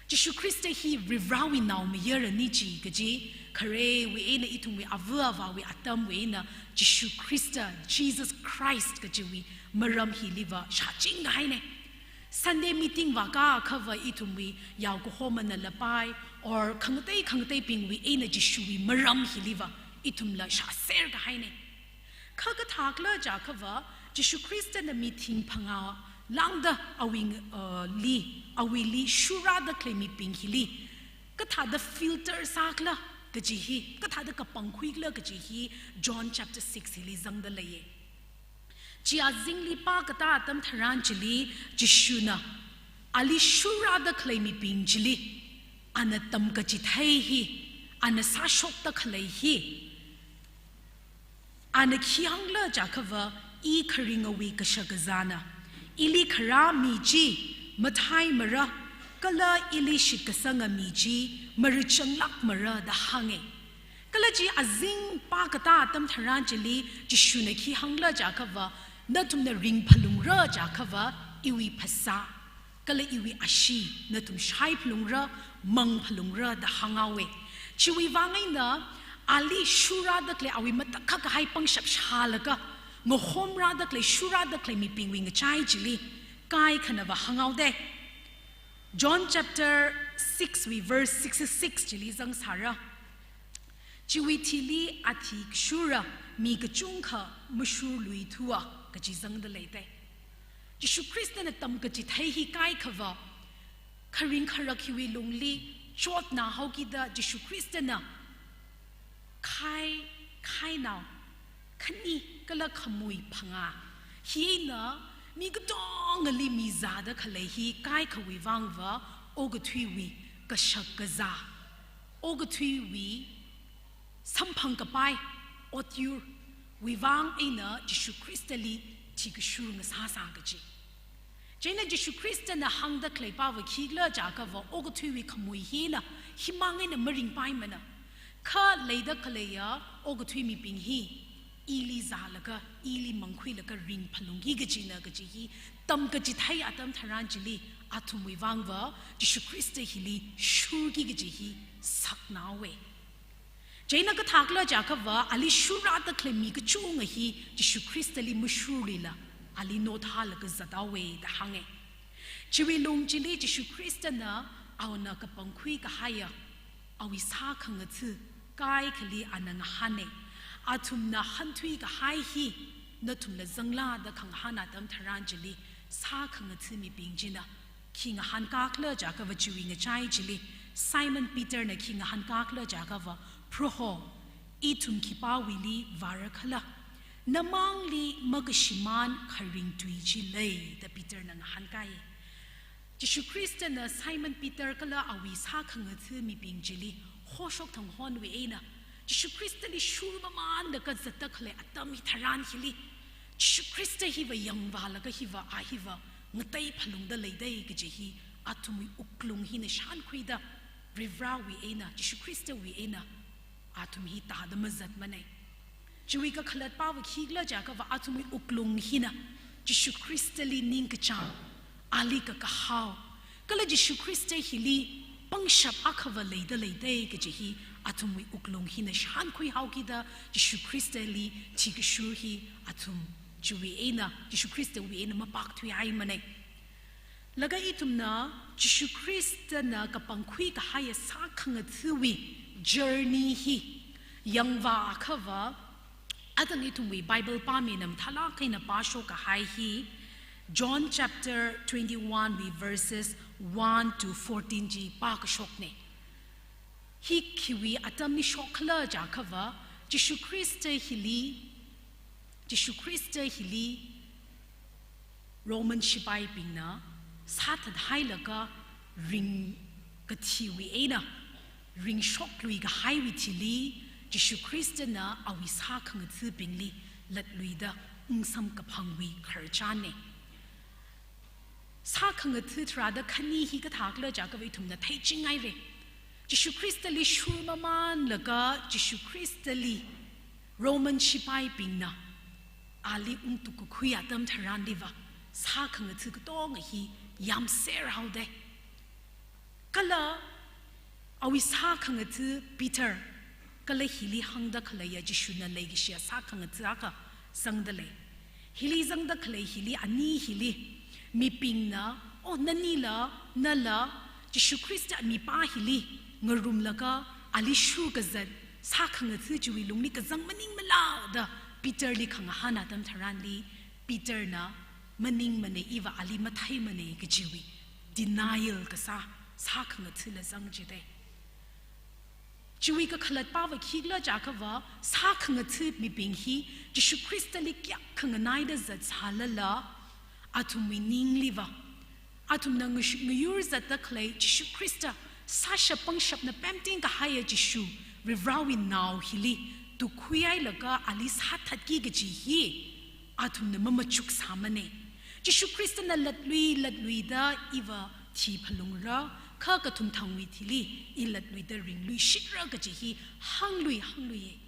Jishu Khrista hi Varivarāwui naomayarana chi kaji, kharewui eina ithumwui ava avāwui atamwui eina Jishu Khrista, Jesus Christ kajiwui maram hiliva shāching kahaina. Sunday meeting vākāakhava ithumwui yaokahomana lapai, or khangatei khangateibingwui eina Jishuwui maram hiliva ithumla shāser kahaina. Kha kathākhala jiakhava, Jishu Khristana mi thingphangā lāngda awui, uh, li, awuili shurrāda khalei mibing hili kathāda filter sākhala kaji hi, kathāda kapangkhuikhala kaji hi John chapter six hili zangda leiya. Chi azingli pākatā atam tharan chili Jishuna ali shurrāda khalei mibing chili ana tamkachithei hi, ana sāshokda khalei hi, ana khi hāngkhala jiakhava, i kharingawui kashakazāna. Ili kharā mi chi mathaimara, kala ili shitkasanga mi chi marichanglākmara da hānga. Kala chi azing pākatā atam tharan chili Jishuna khi hāngkhala jiakhava, nathumna ringphalungra jiakhava, iwui phasā kala iwui ashee nathum shaiphalungra, mangphalungra da hānghaowa. Chiwui vang eina ali shurrāda khalei, awui matakhak kahai pangshap shālaga ngahomrāda khalei, shurrāda khalei mibingwui ngachai chili kaikhanava hānghaoda. John chapter six wui verse sixty-six chili zangsāra. Chiwui thili athi kashura mi kachungkha mashurluithua kaji zangda leida. Jishu Khristana tamkachithei hi kaikhava, kharing kharak hiwui lungli chotnā haokida Jishu Khristana khai, khainao khani kala khamui phangā hina mi katongali mizāda khalei hi kaikhawui vangva okathuiwui kashakazā, okathuiwui samphang kapai otyurwui vang eina Jishu Khristali thikashur ngasāsā kaji. Chieina Jishu Khristana hāngda khaleipava khikhala jiakhava, okathuiwui khamui hina himang eina maringpaimana. Kha leida khaleiya okathui mibing hi ili zālaga, ili mangkhuilaga ringphalungki kajina kaji hi tamkachithei atam tharan chili athumwui vangva Jishu Khrista hili shurki kaji hi saknaowa. Chieina kathākhala jiakhava, ali shurrāda khalei mi kachunga hi Jishu Khristali mashurlila, ali nothālaga zathaowa da hānga. Chiwui lung chili Jishu Khristana awuna kapangkhui kahaiya awui sākhangatha kaikhali ana ngahāna. Athumna hanthui kahai hi nathumla zangla da khangahān atam tharan chili, sākhangatha mibing china khi ngahānkakhala jiakha va chiwui ngachai chili, Simon Peterna khi ngahānkakhala jiakha va, "Proho, ithum khipāwuili vārakhala? Namangli makashimān kharing tui chi lei," da Peterna ngahānkai. Jishu Khristana Simon Peter kala awui sākhangatha mibing chili hoshok thang honwui eina, Jishu Khristali shurmamānda kazatda khalei atam hitharan hili, Jishu Khrista hiva yangvālaga hiva, a hiva ngatei phalungda leidei kaji hi athumwui wuklung hina shānkhuida, Varivarāwui eina, Jishu Khristawui eina athum hi tāda mazatmanei. Chiwui kakhalatpava khikhala jiakha va athumwui wuklung hina Jishu Khristali ningkachāng, ali kakahao, kala Jishu Khrista hili pangshap akhava leida leidei kaji hi athumwui wuklung hina shānkhui haokida, Jishu Khristali thikashur hi athum chiwui eina, Jishu Khristawui eina mapakthuihaimanei. Laga ithumna Jishu Khristana kapangkhui kahaiya sākhangathawui journey hi yangvāakha va, atam ithumwui Bible pāmina mathālāk eina pāshok kahai hi John chapter twenty-one wui verses one to fourteen chi pākashoknei. Hi khiwui atamli shokkhala jiakha va, Jishu Khrista hili, Jishu Khrista hili Roman shipaibingna sāthathailaga ringkathiwui eina ringshoklui kahaiwui thili, Jishu Khristana awui sākhangathabingli latluida ungsamkaphangwui khararchanei. Sākhangatha tharāda khani hi kathākhala jiakha va ithumna theichingairei. Jishu Khristali shurmamānlaga Jishu Khristali Roman shipaibingna ali ungtukkakhui atam tharanliva sākhangatha katonga hi yamser haodei. Kala awui sākhangatha Peter kala hili hāngda khaleiya Jishuna leikashiya sākhangatha akha zangda lei. Hili zangda khalei hili, ani hili mibingna, "Oh, nanila, nala Jishu Khrista mipā hili ngarumlaga ali shurkazat sākhangatha chiwui lungli kazang maningmala?" da Peterli khangahān atam tharanli, Peterna, "Maningmanei, iva ali matheimanei," kajiwui denial kasā sākhangathala zang jidei. Chiwui kakhalatpava khikhala jiakha va, sākhangatha mibing hi Jishu Khristali kayākha nganaida zatsālala, athumwui ningliva, athumna ngash-, ngayurzatda khalei Jishu Khrista, sāshap pangshapna pemting kahaiya Jishu, Varivarāwui nao hili tukkhuihailaga ali sāthatki kaji hi athumna mamachuksāmanei. Jishu Khristana latlui latluida iva thiphalungra, kha kathumthangwui thili i latluida ringluishitra kaji hi hānglui hāngluiye.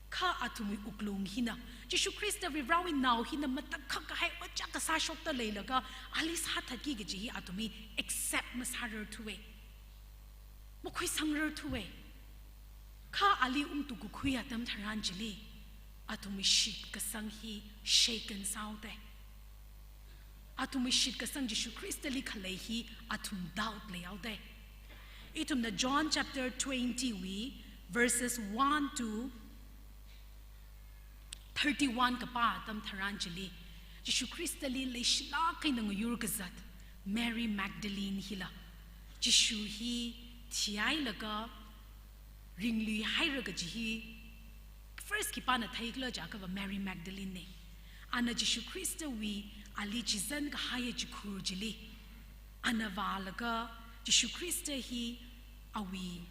Kha athumwui wuklung hina, Jishu Khrista Varivarāwui nao hina matakhak kahai ojā kasā shokta leilaga ali sāthatki kaji hi athum hi accept masārarthuwe, makhuisangrarthuwe. Kha ali ungtukkakhui atam tharan chili athumwui shitkasang hi shaken sāhaodei. Athumwui shitkasang Jishu Khristali khalei hi athum doubt leihaodei. Ithumna John chapter twenty wui verses one to thirty-one kapā atam tharan chili, Jishu Khristali leishilāk eina ngayur kazat Mary Magdalene hila Jishu hi thihailaga ringluihaira kaji hi first khipāna theikhala jiakha va Mary Magdalene nei. Ana Jishu Khristawui ali chizan kahaiya chikhur chili ana vālaga Jishu Khrista hi awui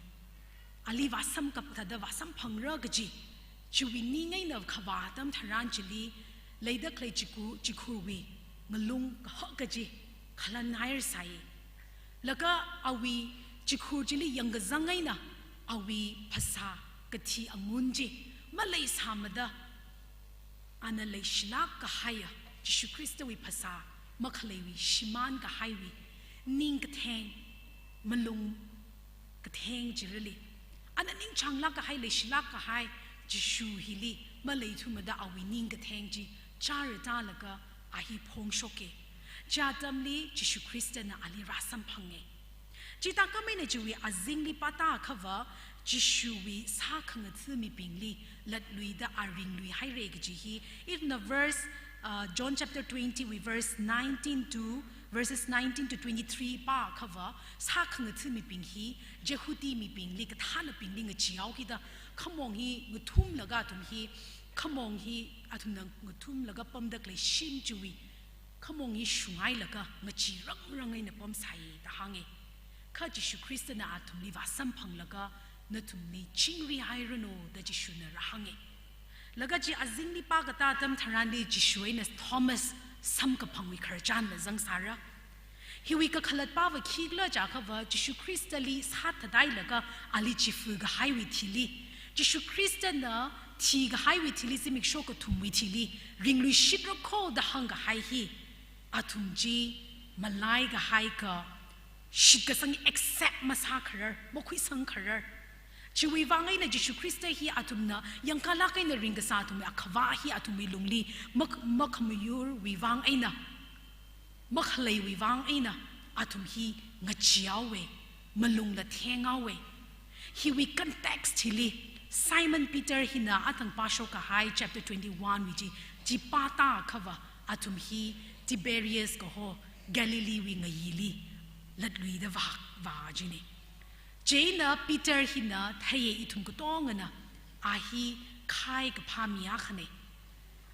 ali vāsamkap thāda vāsamphangra kaji chiwui ning eina kavā atam tharan chili, leida khalei chiku-, chikhurwui ngalung kahak kaji khalanhairsai. Laga awui chikhur chili yangkazang eina awui phasā kathi angun chi maleisāmada, ana leishilāk kahaiya Jishu Khristawui phasā makhaleiwui shimān kahaiwui ning katheng, malung katheng chirali, ana ningchānglāk kahai, leishilāk kahai Jishu hili maleithumada awui ning katheng chi chara tālaga a hi phongshoke. Chi atamli Jishu Khristana ali rāsamphange. Chithākhameina chiwui azingli pātākhava, Jishuwui sākhangatha mibingli latluida a ringluihaira kaji hi, ithumna verse, uh, John chapter twenty wui verse nineteen to, verses nineteen to twenty-three pākhava, sākhangatha mibing hi Jehudi mibingli, kathānabingli ngacheehaokida, khamong hi ngathumlaga athum hi, khamong hi athumna ngathumlaga pamda khalei shim chiwui khamong hi shunghailaga ngachee rangrang eina pamsai da hānga. Kha Jishu Khristana athumli vāsamphanglaga, nathumli chingrihairanu da Jishuna rāhānga. Laga chi azingli pākatā atam tharanli Jishu eina Thomas samkaphangwui khararchanla zangsāra. Hiwui kakhalatpava khikhala jiakhava, Jishu Khristali sāthadailaga ali chifa kahaiwui thili, Jishu Khristana thikahaiwui thili, zimiksho kathumwui thili ringluishitra kho da hāngkahai hi, athum chi malaikahai kha, shitkasang accept masākharar, makhuisangkharar. Chiwui vang eina Jishu Khrista hi athumna yangkālāk eina ringkasā athumwui akhavā hi athumwui lungli mak-, makhamayurwui vang eina, makhaleiwui vang eina athum hi ngacheehaowa, malungla thenghaowa. Hiwui context hili Simon Peter hina athang pāshok kahai chapter twenty-one wui chi, chi pātākhava athum hi Tiberias kaho Galileewui ngayili latluida vā, vā jina. Chieina Peter hina theiya ithum katongana a hi khai kaphā mi akhana.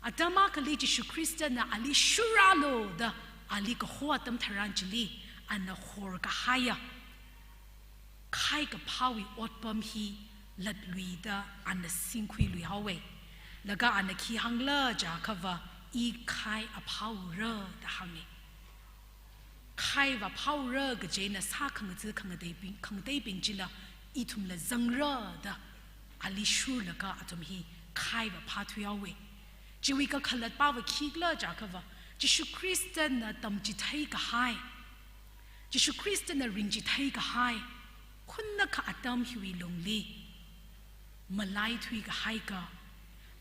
Atam akhali Jishu Khristana ali shurrālu da ali kaho atam tharan chili, ana horkahaiya khai kaphāwui otpam hi latluida ana singkhuiluihaowa. Laga ana khi hāngla jiakhava, "I khai aphāura" da hānga. Khai vāphāura kaji eina sākhangatha khangateibing, khangateibing chila ithumla zangra da ali shurlaga athum hi khai vāphāthuihaowa. Chiwui kakhalatpava khikhala jiakhava, Jishu Khristana tamchithei kahai, Jishu Khristana ringchithei kahai, khunnakha atam hiwui lungli malaithui kahai kha,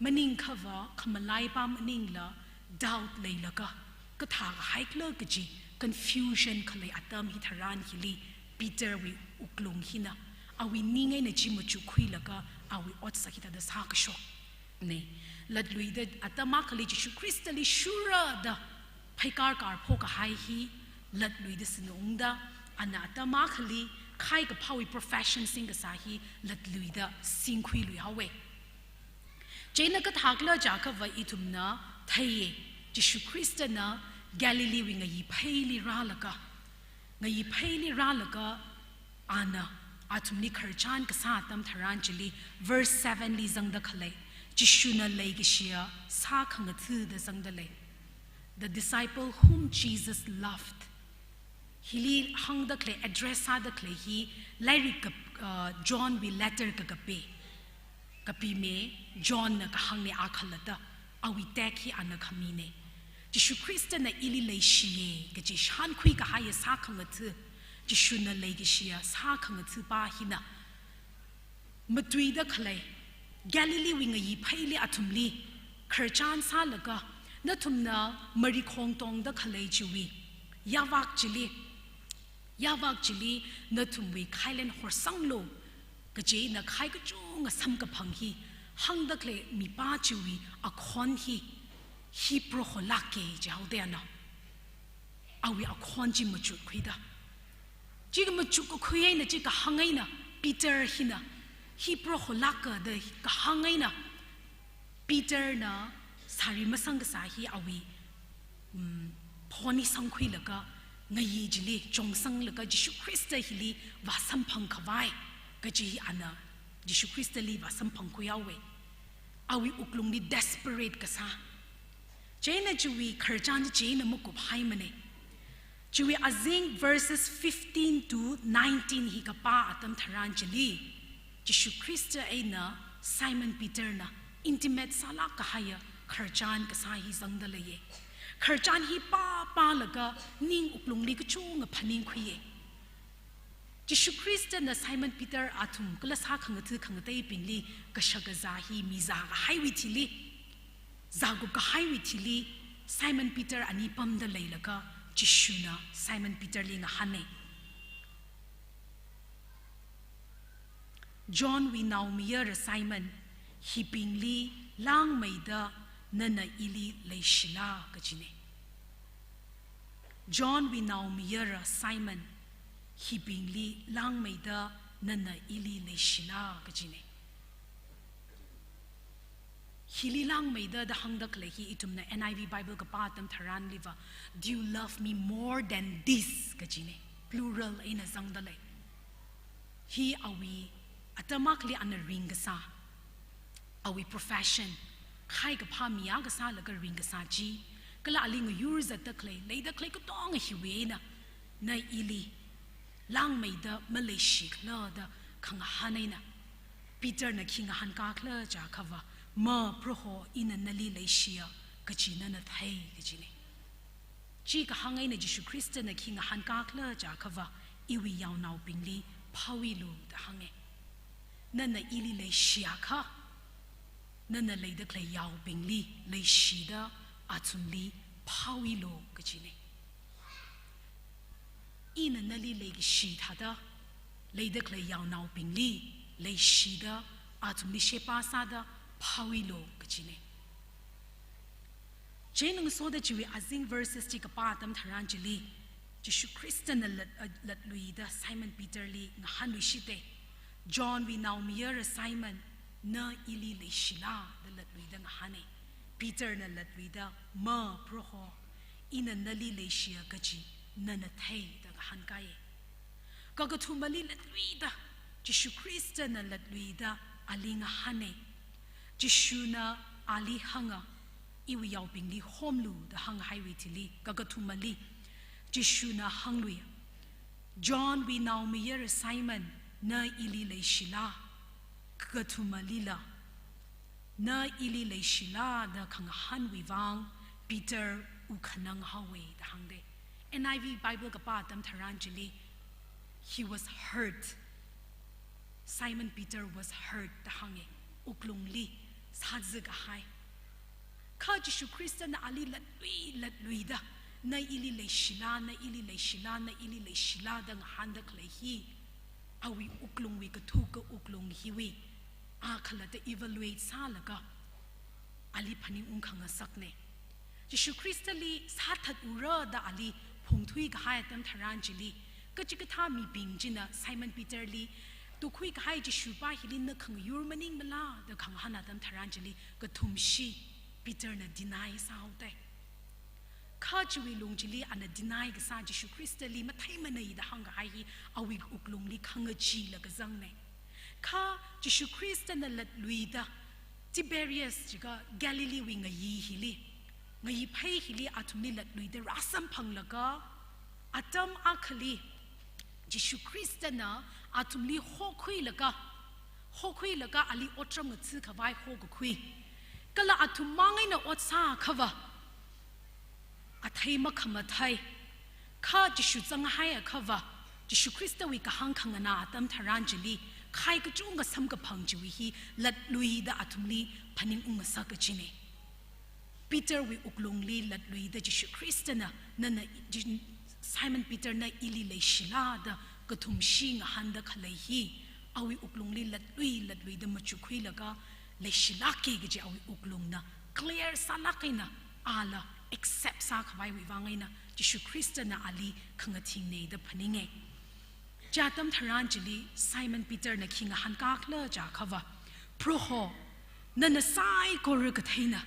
maningkhava khamalaipā maningla doubt leilaga, kathā kahaikhala kaji confusion khalei atam hitharan hili Peterwui wuklung hina awui ning eina chi machukkhuilaga awui otsak hithāda sākashokna. Latluida atam akhali Jishu Khristali shurra da pheikar karpho kahai hi latluida sānungda, ana atam akhali khai kaphāwui profession singkasā hi latluida singkhuiluihaowa. Chieina kathākhala jiakhava ithumna theiya, Jishu Khristana Galileewui ngayi pheili rālaga, ngayi pheili rālaga ana athumli khararchan kasā atam tharan chili verse seven li zangda khalei, Jishuna leikashiya sākhangatha da zangda lei. The disciple whom Jesus loved. Hili hāngda khalei, address sāda khalei hi lairik kap-, uh, Johnwui letter kakapi, kapime, Johnna kahāngna a khalatta, awui tag hi ana khamina. Jishu Khristana ili leishiya kaji shānkhui kahaiya sākhangatha, Jishuna leikashiya sākhangatha pā hina matuida khalei, Galileewui ngayi pheili athumli khararchan sālaga, nathumna marikhong tongda khalei chiwui yāvak chili, yāvak chili nathumwui khailen horsanglu, kaji eina khai kachunga samkaphang hi hāngda khalei mipā chiwui akhon hi, hi Proho lāka jihaoda ana awui akhon chi machukkhuida. Chi machukkakhui eina, chi kahāng eina, Peter hina, hi Proho lāka da kahāng eina, Peterna sāri masang kasā hi awui, mm, phon hi sangkhuilaga, ngayi chili chongsanglaga Jishu Khrista hili vāsamphang khavai, kaji hi ana Jishu Khristali vāsamphangkhuihaowa. Awui wuklungli desperate kasā. Chieina chiwui khararchan chi chieina makuphaimana. Chiwui azing verses fifteen to nineteen hi kapā atam tharan chili, Jishu Khrista eina Simon Peterna intimate sālāk kahaiya khararchan kasā hi zangda leiya. Khararchan hi pāpālaga ning wuklungli kachunga phaningkhuiya. Jishu Khristana Simon Peter athum kala sākhangatha khangateibingli kashak kazā hi mizā kahaiwui thili, zākup kahaiwui thili, Simon Peter ani pamda leilaga, Jishuna Simon Peterli ngahāna. Johnwui naomayara Simon, hibingli langmeida nana ili leishila kajine. Johnwui naomayara Simon, hibingli langmeida nana ili leishila kajine. Hili langmeida da hāngda khalei hi ithumna N I V Bible kapā atam tharanliva, "Do you love me more than this?" kajine. Plural eina zangda lei. Hi awui atam akhali ana ringkasā, awui profession, khai kaphā mi akha sālaga ringkasā chi, kala ali ngayur zatda khalei, leida khalei katonga hiwui eina, na ili langmeida maleishikhala da khangahān eina, Peterna khi ngahānkakhala jiakhava, "Ma, Proho, ina nali leishiya kaji nana thei," kajine. Chi kahāng eina Jishu Khristana khi ngahānkakhala jiakhava, "Iwui yaonaobingli phawilu," da hānge. Nana ili leishiakha, nana leida khalei yaobingli leishida athumli phawilu kajine. Ina nali leikashi thāda, leida khalei yaonaobingli leishida athumli sheba sāda phawilu kajine. Chieina ngasoda chiwui azing verses chi kapā atam tharan chili, Jishu Khristana lat-, a, latluida Simon Peterli ngahānluishite. "Johnwui naomayara Simon, na ili leishila?" da latluida ngahāne. Peterna latluida, "Ma, Proho, ina nali leishiya kaji nana thei," da ngahānkaiye. Kakathumali latluida, Jishu Khristana latluida ali ngahāne. Jishuna ali hānga, "Iwui yaobingli homlu," da hānghaiwui thili, kakathumali Jishuna hānglui, "Johnwui naomayara Simon, na ili leishila?" Kakathumalila, "Na ili leishila?" da khangahānwui vang Peter wukhanang haowe da hāngde. N I V Bible kapā atam tharan chili, "He was hurt." Simon Peter was hurt da hānge, wuklungli sāzakahai. Kha Jishu Khristana ali latlui latluida, "Na ili leishila, na ili leishila, na ili leishila," da ngahānda khalei hi, awui wuklungwui kathuka wuklung hiwui a khalatta evaluate sālaga ali phaningungkhangasakne. Jishu Khristali sāthat ura da ali phungthuikahai atam tharan chili, kachikathā mibing china Simon Peterli, "Tukhuikahai Jishu pa hili na khangayur maningmala?" da khangahān atam tharan chili, kathumshi Peterna deny sāhaote. Kha chiwui lung chili ana deny kasā, Jishu Khristali matheimanei da hāngkahai hi awui wuklungli khangachee laga zangne. Kha Jishu Khristana latluida Tiberias jiakha Galileewui ngayi hili, ngayi phei hili athumli latluida rāsamphanglaga, atam akhali Jishu Khristana athumli hokhuilaga, hokhuilaga ali otram ngathakhavai hokakhui. Kala athum mang eina ot sāakhava, athei makhamathei, kha Jishu zanghaiakhava, Jishu Khristawui kahāng khanganā atam tharan chili, khai kachungkha samkaphang chiwui hi latluida athumli phaningungngasak kachine. Peterwui wuklungli latluida Jishu Khristana, nana, Ji-, Simon Peter na ili leishila da kathumshi ngahānda khalei hi, awui wuklungli latlui latluida machukkhuilaga, leishilāke kaji awui wuklungna clear sālāk eina ala accept sākhavaiwui vang eina Jishu Khristana ali khangathingne da phaninge. Chi atam tharan chili Simon Peterna khi ngahānkakhala jiakhava, "Proho, nana saikora katheina,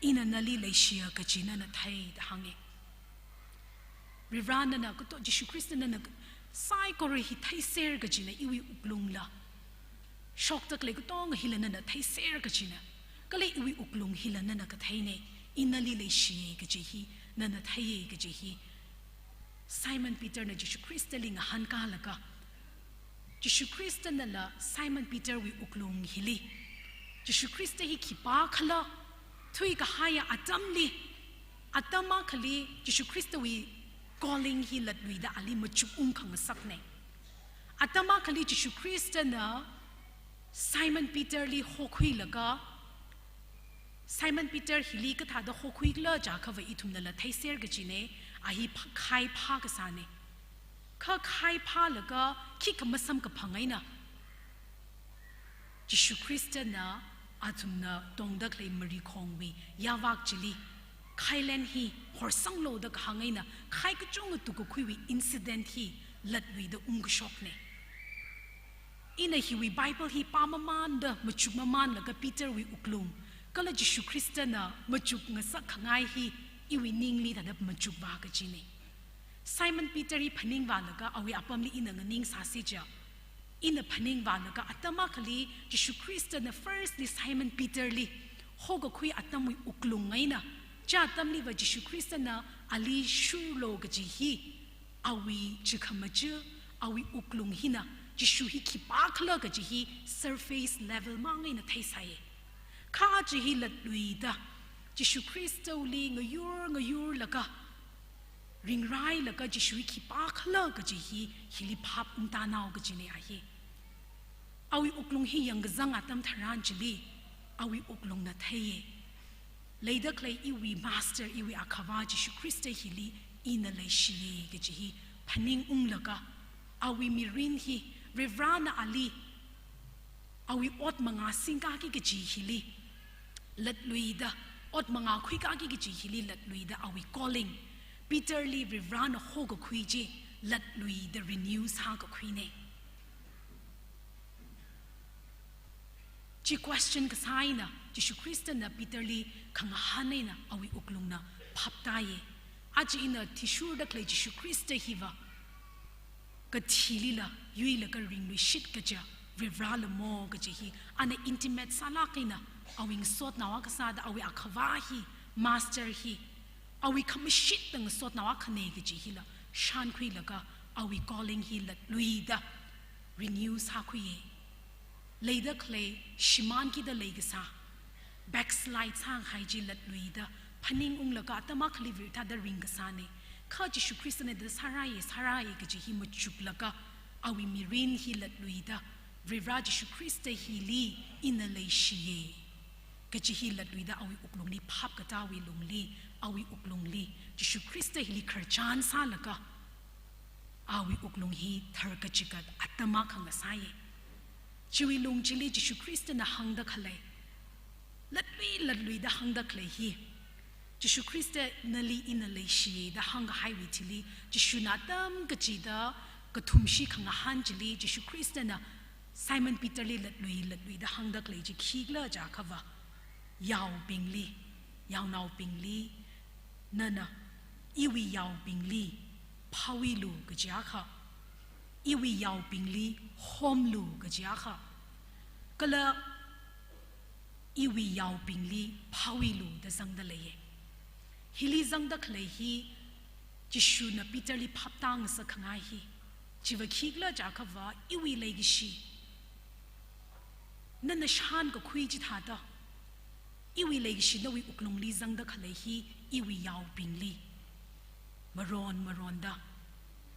ina nali leishiya kaji nana thei," da hānge. Varivara, nana kato-, Jishu Khrista nana ka-, saikora hi theiser kajina, iwui wuklungla shokda khalei katonga hila nana theiser kajina. Kala iwui wuklung hila nana katheine, ina nali leishiye kaji hi nana theiye kaji hi Simon Peterna Jishu Khristali ngahānkalaga, Jishu Khristanala Simon Peterwui wuklung hili, Jishu Khrista hi khipākhala thuikahaiya atamli, atam akhali Jishu Khristawui calling hi latluida ali machukungkhangasakne. Atam akhali Jishu Khristana Simon Peterli hokhuilaga, Simon Peter hili kathāda hokhuikhala jiakhava ithumnala theiser kajine, a hi pha-, khai phākasāne. Kha khai phālaga khikha masamkaphang eina, Jishu Khristana athumna tongda khalei marikhongwui yāvak chili, khailen hi horsanglu da kahāng eina, khai kachunga tukkakhuiwui incident hi latluida ungkashokna. Ina hiwui Bible hi pāmamānda machukmamānlaga Peterwui wuklung, kala Jishu Khristana machukngasak khangai hi iwui ningli thāda machukvā kajina. Simon Peter hi phaningvālaga awui apamli ina nganingsāsi chiakha, ina phaningvālaga atam akhali Jishu Khristana firstly Simon Peterli hokakhui atamwui wuklung eina, chi atamliva Jishu Khristana ali shurlu kaji hi, awui chikhamachā, awui wuklung hina Jishu hi khipākhala kaji hi surface level mang eina theisai. Kha chi hi latluida, Jishu Khristali ngayur ngayurlaga, ringrailaga Jishu hi khipākhala kaji hi, hili phap ungtānao kajina a hi. Awui wuklung hi yangkazang atam tharan chili, awui wuklungna theiya. Leida khalei iwui Master, iwui Akhava Jishu Khrista hili ina leishiya kaji hi phaningunglaga, awui mirin hi Varivarana ali, awui ot mangā singkaki kaji hili latluida, ot mangā khuikaki kaji hili latluida, awui calling, Peterli Varivarana hokakhui chi latluida renew sākakhuina. Chi question kasā eina Jishu Khristana Peterli khangahān eina awui wuklungna phaptāya. Aja ina athishurda khalei Jishu Khrista hiva kathilila yuilaga ringluishit kaja Varivarala mo kaji hi ana intimate sālāk eina, awui ngasotnao akha sāda, awui Akhava hi, Master hi, awui khamashitda ngasotnao akhana kaji hila shānkhuilaga, awui calling hi latluida renew sākhuiya. Leida khalei shimānkida leikasā, backslide sākahai chi latluida phaningunglaga atam akhali Varivarada ringkasāna. Kha Jishu Khristana da sārāya, sārāya kaji hi machuklaga, awui mirin hi latluida, Varivara Jishu Khrista hili ina leishiya kaji hi latluida, awui wuklungli phapkatāwui lungli, awui wuklungli Jishu Khrista hili khararchan sālaga, awui wuklung hi tharkachigat atam akha ngasāya. Chiwui lung chili Jishu Khristana hāngda khalei, latlui latluida hāngda khalei hi, Jishu Khrista nali ina leishiya da hāngkahaiwui thili, Jishuna atam kachida kathumshi khangahān chili, Jishu Khristana Simon Peterli latlui latluida hāngda khalei chi khikhala jiakhava, yaobingli, yaonaobingli, nana iwui yaobingli phāwuilu kaji akha, iwui yaobingli homlu kaji akha, kala iwui yaobingli phāwuilu da zangda leiya. Hili zangda khalei hi, Jishuna Peterli phaptāngasak khangai hi, chiva khikhala jiakhava, iwui leikashi, nana shānkakhui chithāda, iwui leikashi nawui wuklungli zangda khalei hi, iwui yaobingli maron maronda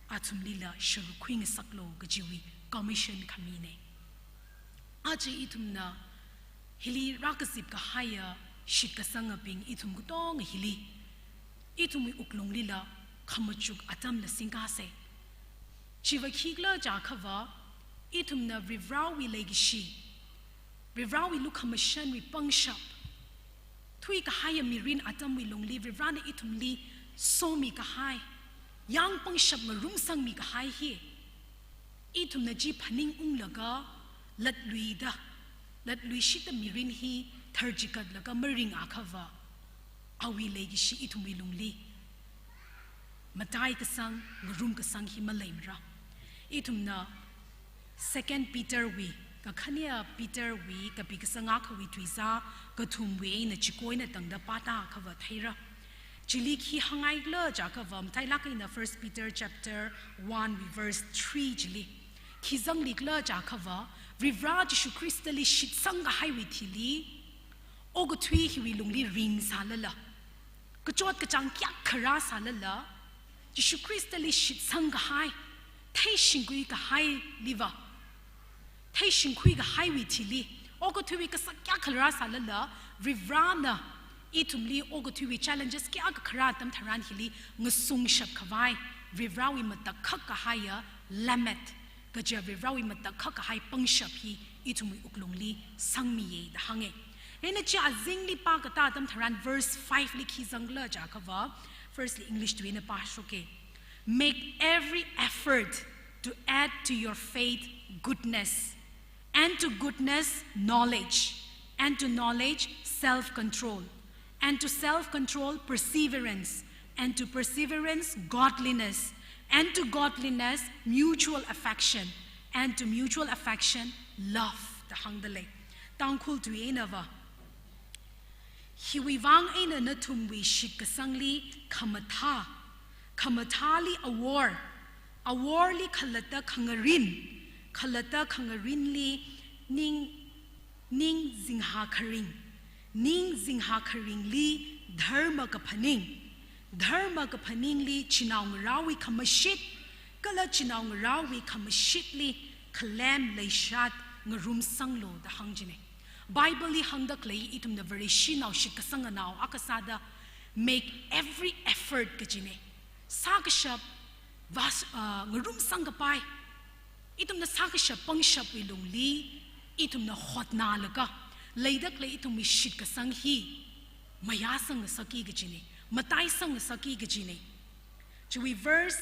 athumlila sharuk khuingasaklu kajiwui commission khamina. Aja ithumna hili rākazip kahaiya shitkasangabing ithum katonga hili, ithumwui wuklunglila khamachuk atamla singkasa. Chiva khikhala jiakhava, ithumna Varivarawui leikashi, Varivarawui lukhamashanwui pangshap, thuikahaiya mirin atamwui lungli Varivarana ithumli somikahai, yang pangshap ngarumsangmikahai hi, ithumna chi phaningunglaga, latluida, latluishita mirin hi tharchigatlaga maringakhava, awui leikashi ithumwui lungli mataikasang, ngarumkasang hi maleimara. Ithumna Second Peter wui, kakhane Peter wui, kapi kasang akhawui tuizā kathumwui eina chiko eina tangda pātāakhava theira. Chili khi hānghaikhala jiakhava, matailāk eina First Peter chapter one wui verse three chili khi zanglikhala jiakhava, Varivara Jishu Khristali shitsangkahaiwui thili, okathui hiwui lungli ringsālala, kachot kachāng kayākha rāsālala, Jishu Khristali shitsangkahai, theishingkhui kahailiva, theishingkhui kahaiwui thili, okathuiwui kasak kayākha rāsālala, Varivarana ithumli okathuiwui challenges kayākha kharā atam tharan hili ngasungshap khavai, Varivarawui matakhak kahaiya lemmet, kaja Varivarawui matakhak kahai pangshap hi ithumwui wuklungli sangmiya da hānga. Eina chi azingli pākatā atam tharan verse five li khi zangkhala jiakhava, firstly English tui eina pāshoka. Make every effort to add to your faith goodness, and to goodness, knowledge, and to knowledge, self control, and to self control, perseverance, and to perseverance, godliness, and to godliness, mutual affection, and to mutual affection, love. Da hāngda lei. Tangkhul tui einava, hiwui vang eina nathumwui shitkasangli khamathā, khamathāli awor, aworli khalatta khangarin, khalatta khangarinli ning, ning zinghā kharing, ning zinghā kharingli dharma kaphaning, dharma kaphaningli chinaongarāwui khamashit, kala chinaongarāwui khamashitli khalem leishat ngarumsanglu da hāng jina. Bible li hāngda khalei ithumna Vareshinao shitkasang nganao akha sāda make every effort kajina. Sākashap, vas-, ah, ngarumsang kapai, ithumna sākashap pangshapwui lungli ithumna hotnalaga leida khalei ithumwui shitkasang hi mayāsang ngasakki kajina, mataisang ngasakki kajina. Chiwui verse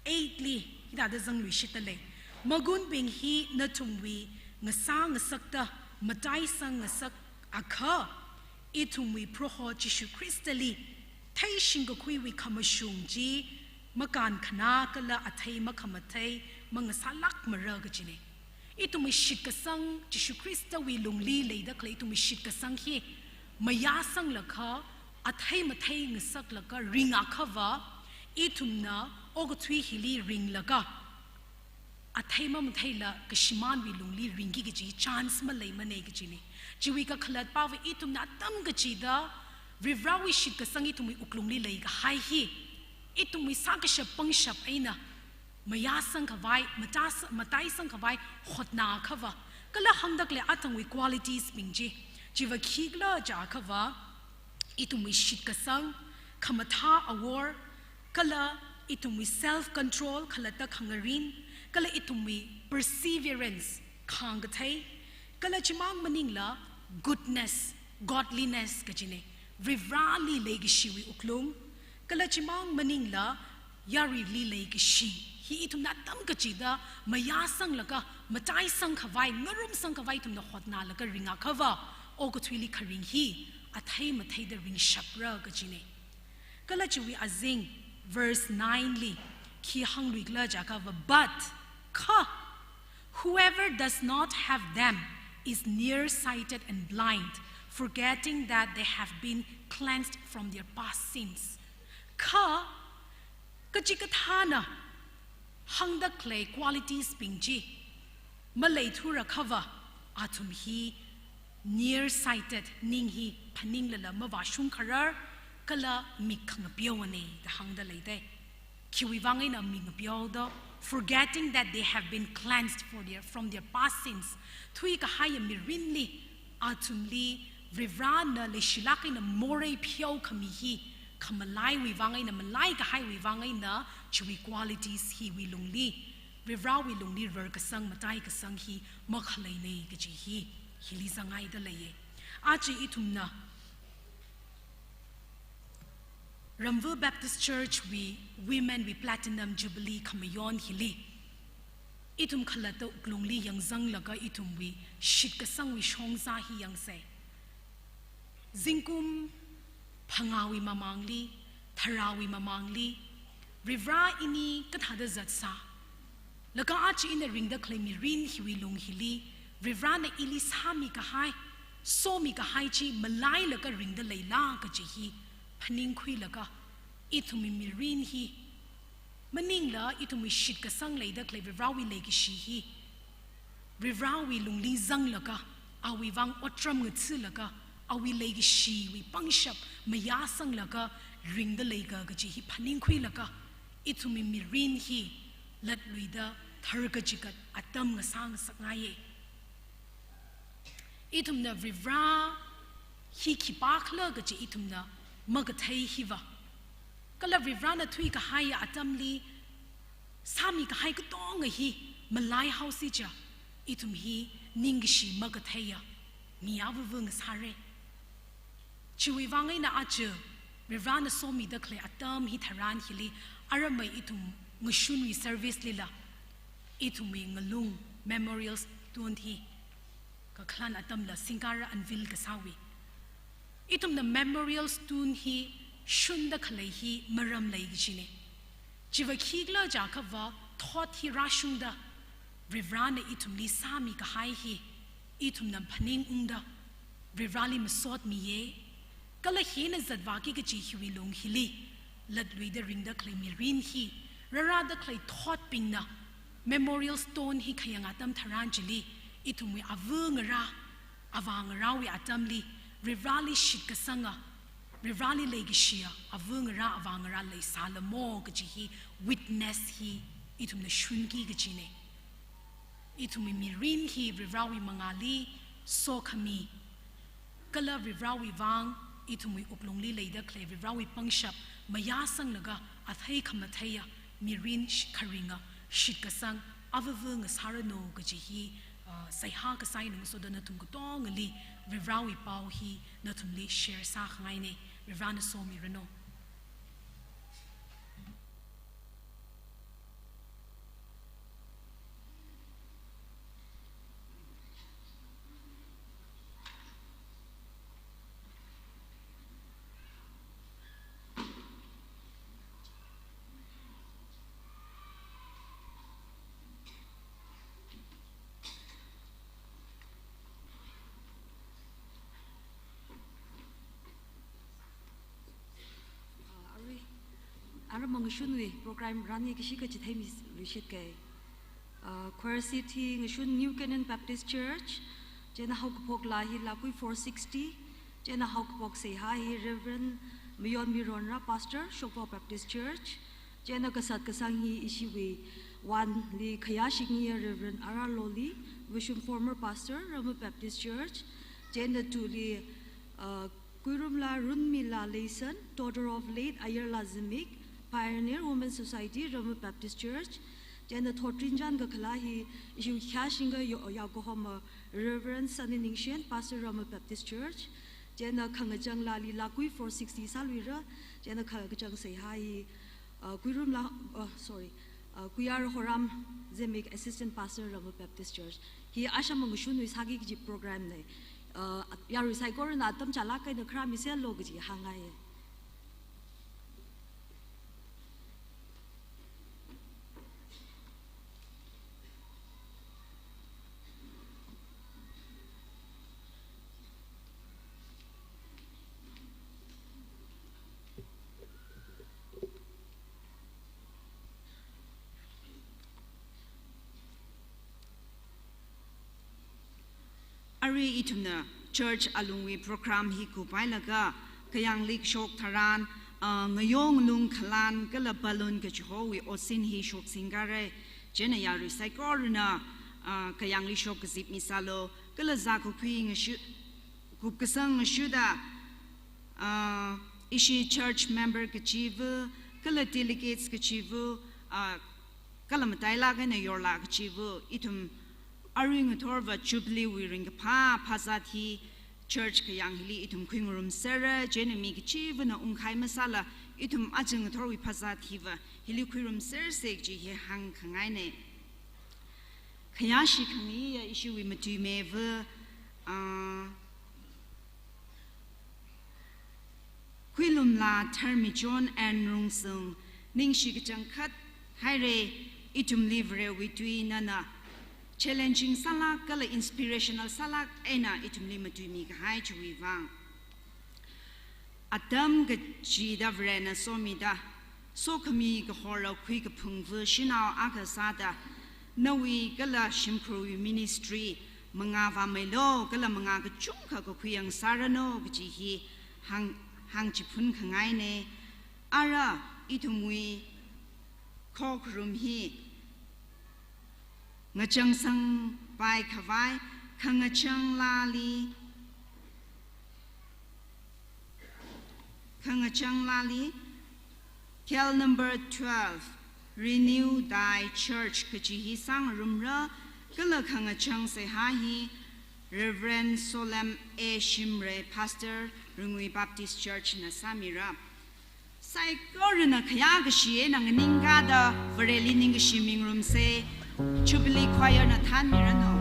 eight li hithāda zangluishitta lei. Magunbing hi nathumwui ngasā ngasakta mataisang ngasak akha, ithumwui Proho Jishu Khristali theishingkakhuiwui khamashung chi makānkhanā kala athei makhamathei mangasālākmara kajina. Ithumwui shitkasang, Jishu Khristawui lungli leida khalei ithumwui shitkasang hi mayāsanglakha, athei mathei ngasaklaga ringakhava, ithumna okathui hili ringlaga athei mamatheila kashimānwui lungli ringki kaji chance maleimana kajina. Chiwui kakhalatpava ithumna atam kachida Varivarāwui shitkasang ithumwui wuklungli leikahai hi, ithumwui sākashap pangshap eina mayāsang khavai, matas-, mataisang khavai hotnākhava, kala hāngda khalei athangwui qualities bing chi, chiva khikhala jiakhava, ithumwui shitkasang, khamathā awor, kala ithumwui self control, khalatta khangarin, kala ithumwui perseverance, khāngkathei, kala chimang maningla goodness, godliness kajina, Varivarāli leikashiwui wuklung, kala chimang maningla yaruili leikashi hi ithumna atam kachida mayāsanglaga, mataisang khavai, ngarumsang khavai ithumna hotnālaga ringakhava, okathuili kharing hi athei matheida ringshapra kajina. Kala chiwui azing, verse nine li khi hāngluikhala jiakhava, but kha, whoever does not have them is nearsighted and blind, forgetting that they have been cleansed from their past sins. Kha, kachikathāna hāngda khalei qualities bing chi maleithura khava, athum hi nearsighted, ning hi phaninglala mavāshungkharar, kala mik khangapeowana da hāngda leida. Khiwui vang eina mik ngapeoda, forgetting that they have been cleansed for their, from their past sins. Thuikahaiya mirinli, athumli Varivarāna leishilāk eina morei pheokhami hi khamalaiwui vang eina, malaikahaiwui vang eina, chiwui qualities hiwui lungli, Varivarāwui lungli rarkasang, mataikasang hi makhaleina kaji hi hili zangngaida leiya. Aja ithumna Ramvur Baptist Church wui Women wui Platinum Jubilee khamayon hili, ithum khalatta wuklungli yangzanglaga ithumwui shitkasangwui shongza hi yangsa. Zingkum phangāwui mamangli, tharāwui mamangli, Varivarā ini kathāda zatsā, laga aja ina ringda khalei mirin hiwui lung hili, Varivarāna ili sāmikahai, somikahai chi malailaga ringda leila kaji hi phaningkhuilaga, ithumwui mirin hi, maningla ithumwui shitkasang leida khalei Varivarāwui leikashi hi, Varivarāwui lungli zanglaga, awui vang otram ngathalaga, awui leikashiwui pangshap mayāsanglaga ringda leika kaji hi phaningkhuilaga, ithumwui mirin hi latluida tharkachikat atam ngasā ngasakngaiya. Ithumna Varivarā hi khipākhala kaji ithumna makathei hiva, kala Varivarāna thuikahaiya atamli sāmikahai katonga hi malaihaosi ja, Ithum hi ningkashi makatheiya mi avāva ngasāra. Chiwui vang eina aja Varivarana somida khalei atam hitharan hili aramai ithum ngashunwui service lila ithumwui ngalung memorial stone hi kakhalan atamla singkara unveil kasāwui. Ithumna memorial stone hi shunda khalei hi maram lei kajina. Chiva khikhala jiakhava thot hi rāshungda Varivarana ithumli sāmi kahai hi ithumna phaningungda Varivarali masotmiya. Kala hina zatvāki kaji hiwui lung hili latluida ringda khalei mirin hi rārāda khalei thotbingna memorial stone hi khayang atam tharan chili ithumwui avā ngarā, avā ngarāwui atamli Varivarali shitkasanga, Varivarali leikashiya avā ngarā, avā ngarā leisālamo kaji hi witness hi ithumna shunki kajina. Ithumwui mirin hi Varivarawui mangāli sokhami, kala Varivarawui vang ithumwui wuklungli leida khalei Varivarawui pangshap mayāsanglaga athei khamatheiya mirin sh-, kharinga shitkasang avāva ngasāranu kaji hi, ah, seihā kasā eina ngasoda nathum katongali Varivarawui pao hi nathumli share sākhangaina. Varivarana somiranu. Ah, arui, ara mangashunwui program rani kashi kachi theimi luishit kai. Ah, choir seat hi ngashun New Canaan Baptist Church, chieina haokaphok laa hi Lakui four sixty, chieina haokaphok seihā hi Reverend Mayon Mironra, Pastor, Shokvao Baptist Church, chieina kasat kasang hi ishiwui one li khayāshikngayi Reverend R R Loli, Vashum former pastor, Ramut Baptist Church, chieina two li, uh, Kuirumla Runmila Leison, daughter of late Ayarla Zimik, pioneer Women Society, Ramut Baptist Church, chieina thotrin chān kakhala hi ishiwui khayāshingka yo-, yaokahoma Reverend Sunny Ningshen, pastor Ramut Baptist Church, chieina khangachang laali Lakui four sixty sāluira, chieina khangachang seihā hi Uh, Kuirumla, uh, sorry, uh, Kuyar Horam Zimik, Assistant Pastor, Ramut Baptist Church. Hi asham mangashunwui sāki kaji program na. Uh, yarui saikorana atam chālāk eina kharā miselo kaji hāngngaiya. Arui ithumna church alungwui program hi kuphailaga, kayāngli shok tharan, ah, ngayong lung khalan kala balloon kachihowui otsin hi shoksingkara. Chieina yarui saikorana, ah, kayāngli shok kazip misālu, kala zākakhui ngashu, kupkasang ngashuda, ah, ishi church member kachiva, kala delegates kachiva, ah, kala matailāk eina yorla kachiva, ithum arui ngathorva Jubilee wui ringkaphā phazat hi church kayāng hili ithum khuingarumsera, chieina mi kachivana ungkhai masāla, ithum aja ngathorwui phazat hiva hili khuirumsersa kaji hi hāngkhangaina. Khayāshi khangayiya ishiwui matuimeiva, ah, Khuilumla Tharmichon and Rungsung, ningshi kachangkhat haira, ithumli Varewui tui nana challenging sālāk kala inspirational sālāk eina ithumli matuimi kahai chiwui vang. Atam kachida Varena somida, sokhami kahorla khuikaphungva shanao akha sāda, nawui kala shimkhurwui ministry mangā vāmeilu kala mangā kachungkha kakhuiyangsāranu kaji hi hāng, hāngchiphun khangaina. Ara ithumwui khokharum hi ngachangsangpai khavai, khangachang laali, khangachang laali, Kel number twelve, Renew Thy Church kaji hi sāngarumra, Kala khangachang seihā hi Reverend Solem A Shimray, Pastor, Rungui Baptist Church na sāmira. Saikorana khayākashi eina nganingkāda Vareli ningkashi mingarumsa. Jubilee Choir na thānmiranu.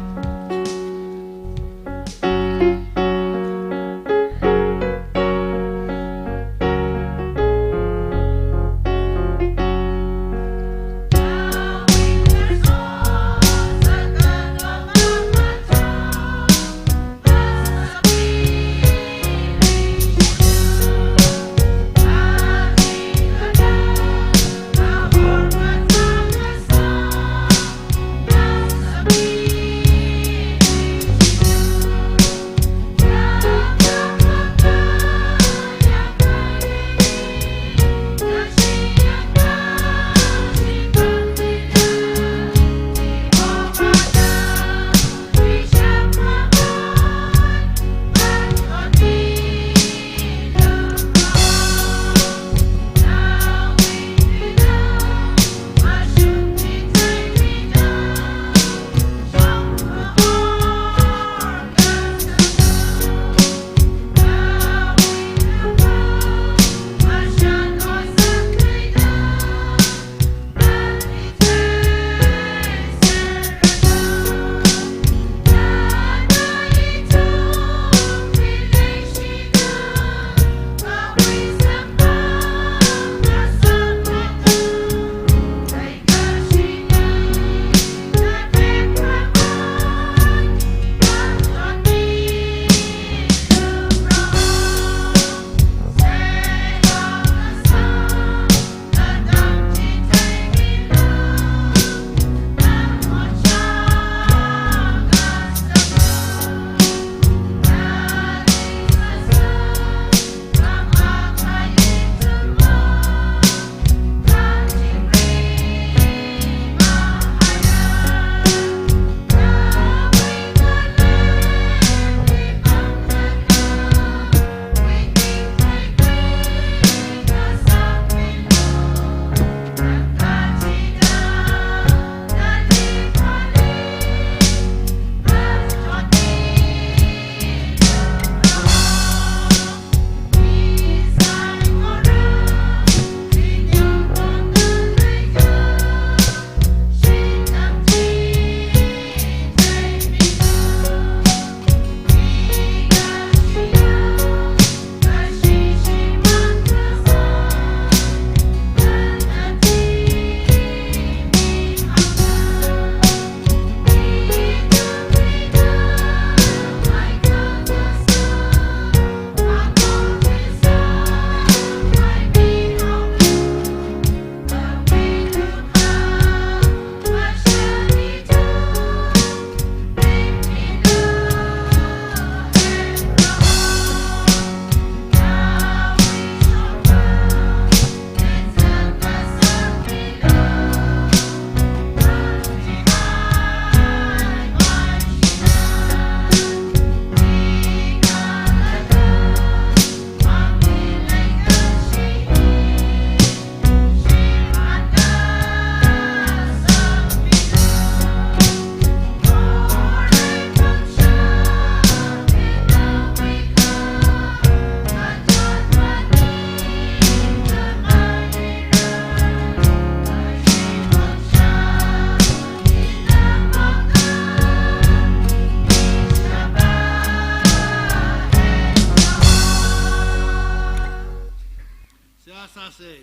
Seihā sāsa.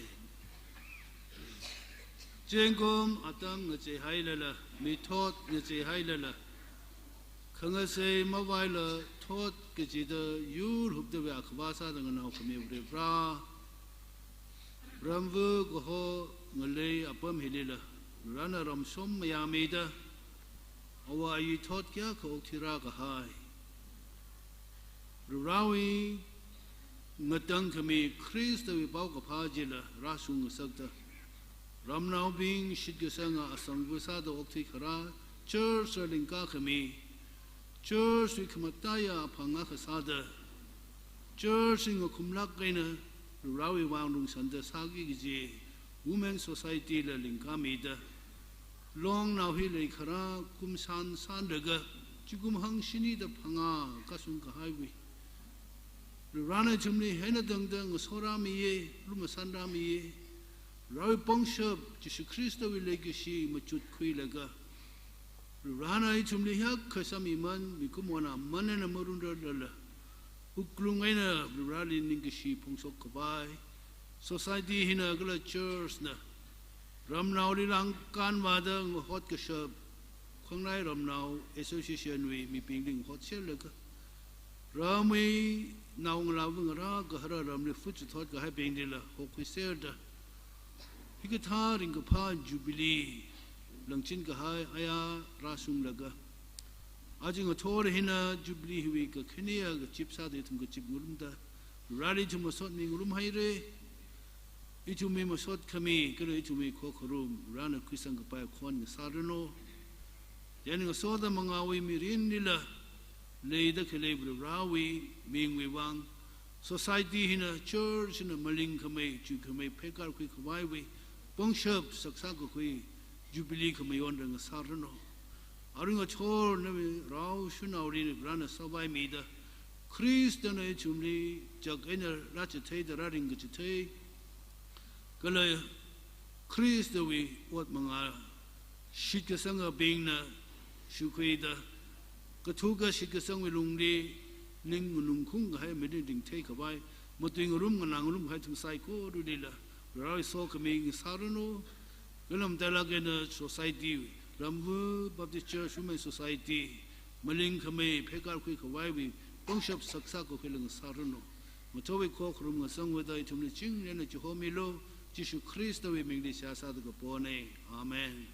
Zingkum atam ngacheihailala, mithot ngacheihailala, khangasei mavaila thot kachida yur huptawui akhavā sāda nganaokhami Varivara, ramva kaho ngalei apam hilila, Varena ramshom mayāmida, āwo āyi thot kayākha okthui rākahai, Varivarawui ngatangkhami Khristawui paokaphā chila rāshung ngasakta, ramnaobing shitkasanga asangva sāda okthui kharā, church la lingkakhami, church wui khamataiya aphang akha sāda, church wui ngakhumlāk eina Varivarawui vang rungsānda sāki kaji Women Society la lingkamida, Longnao hi leikharā kum san sanlaga, zingkum hangshini da phangā kasung kahaiwui Varena ithumli eina tangda ngasorāmiya, lumashanrāmiya. Varewui pangshap, Jishu Khristawui leikashi machutkhuilaga, Varena ithumli hiyākha sāmiman, mikumo aman eina marunrarlala, wuklung eina Vareli ningkashi phongshok khavai, society hina kala church na ramnaoli langkānvāda ngahot kashap, Khuangnai Ramnao Association wui mibingli ngahotserlaga, ramwui naongalāva ngarā kahara ramli phut chithot kahaibinglila hokhuiserda, hikathā ringkaphā Jubilee langchin kahai ayā rāshunglaga, aja ngathor hina Jubilee hiwui kakhanea kachip sāda ithum kachip ngarumda, Vareli ithum masotmi ngarumhaira. Ithumwui masot khami kala ithumwui khokharum Varena khuisang kapai khon ngasāranu. Chieina ngasoda mangāwui mirinlila leida khalei Varewui mingwui vang, society hina, church hina malingkhamei, chuikhamei pheikārkhui khavaiwui pangshap saksā kakhui Jubilee khamayonda ngasāranu. Arui ngathor nawui rao shanaoli Varena sāvaimida, Khristana ithumli chak eina rāchitheida rāringkachithei, kala Khristawui ot mangā shitkasangabingna shukhuida, kathuka shitkasangwui lungli ning nganungkhaung kahai, mirin ringthei khavai, matui ngarum nganā ngarum kahai ithum saikoralila Varewui sokhami ngasāranu. Kala matailāk eina society, Ramva Baptist Church Women Society, malingkhamei pheikārkhui khavaiwui pangshap saksā kakhuila ngasāranu. Ngathorwui khokharum ngasangvāda ithumli chingri eina chihomilu. Jishu Khristawui mingli seihā sāda kapona. Amen.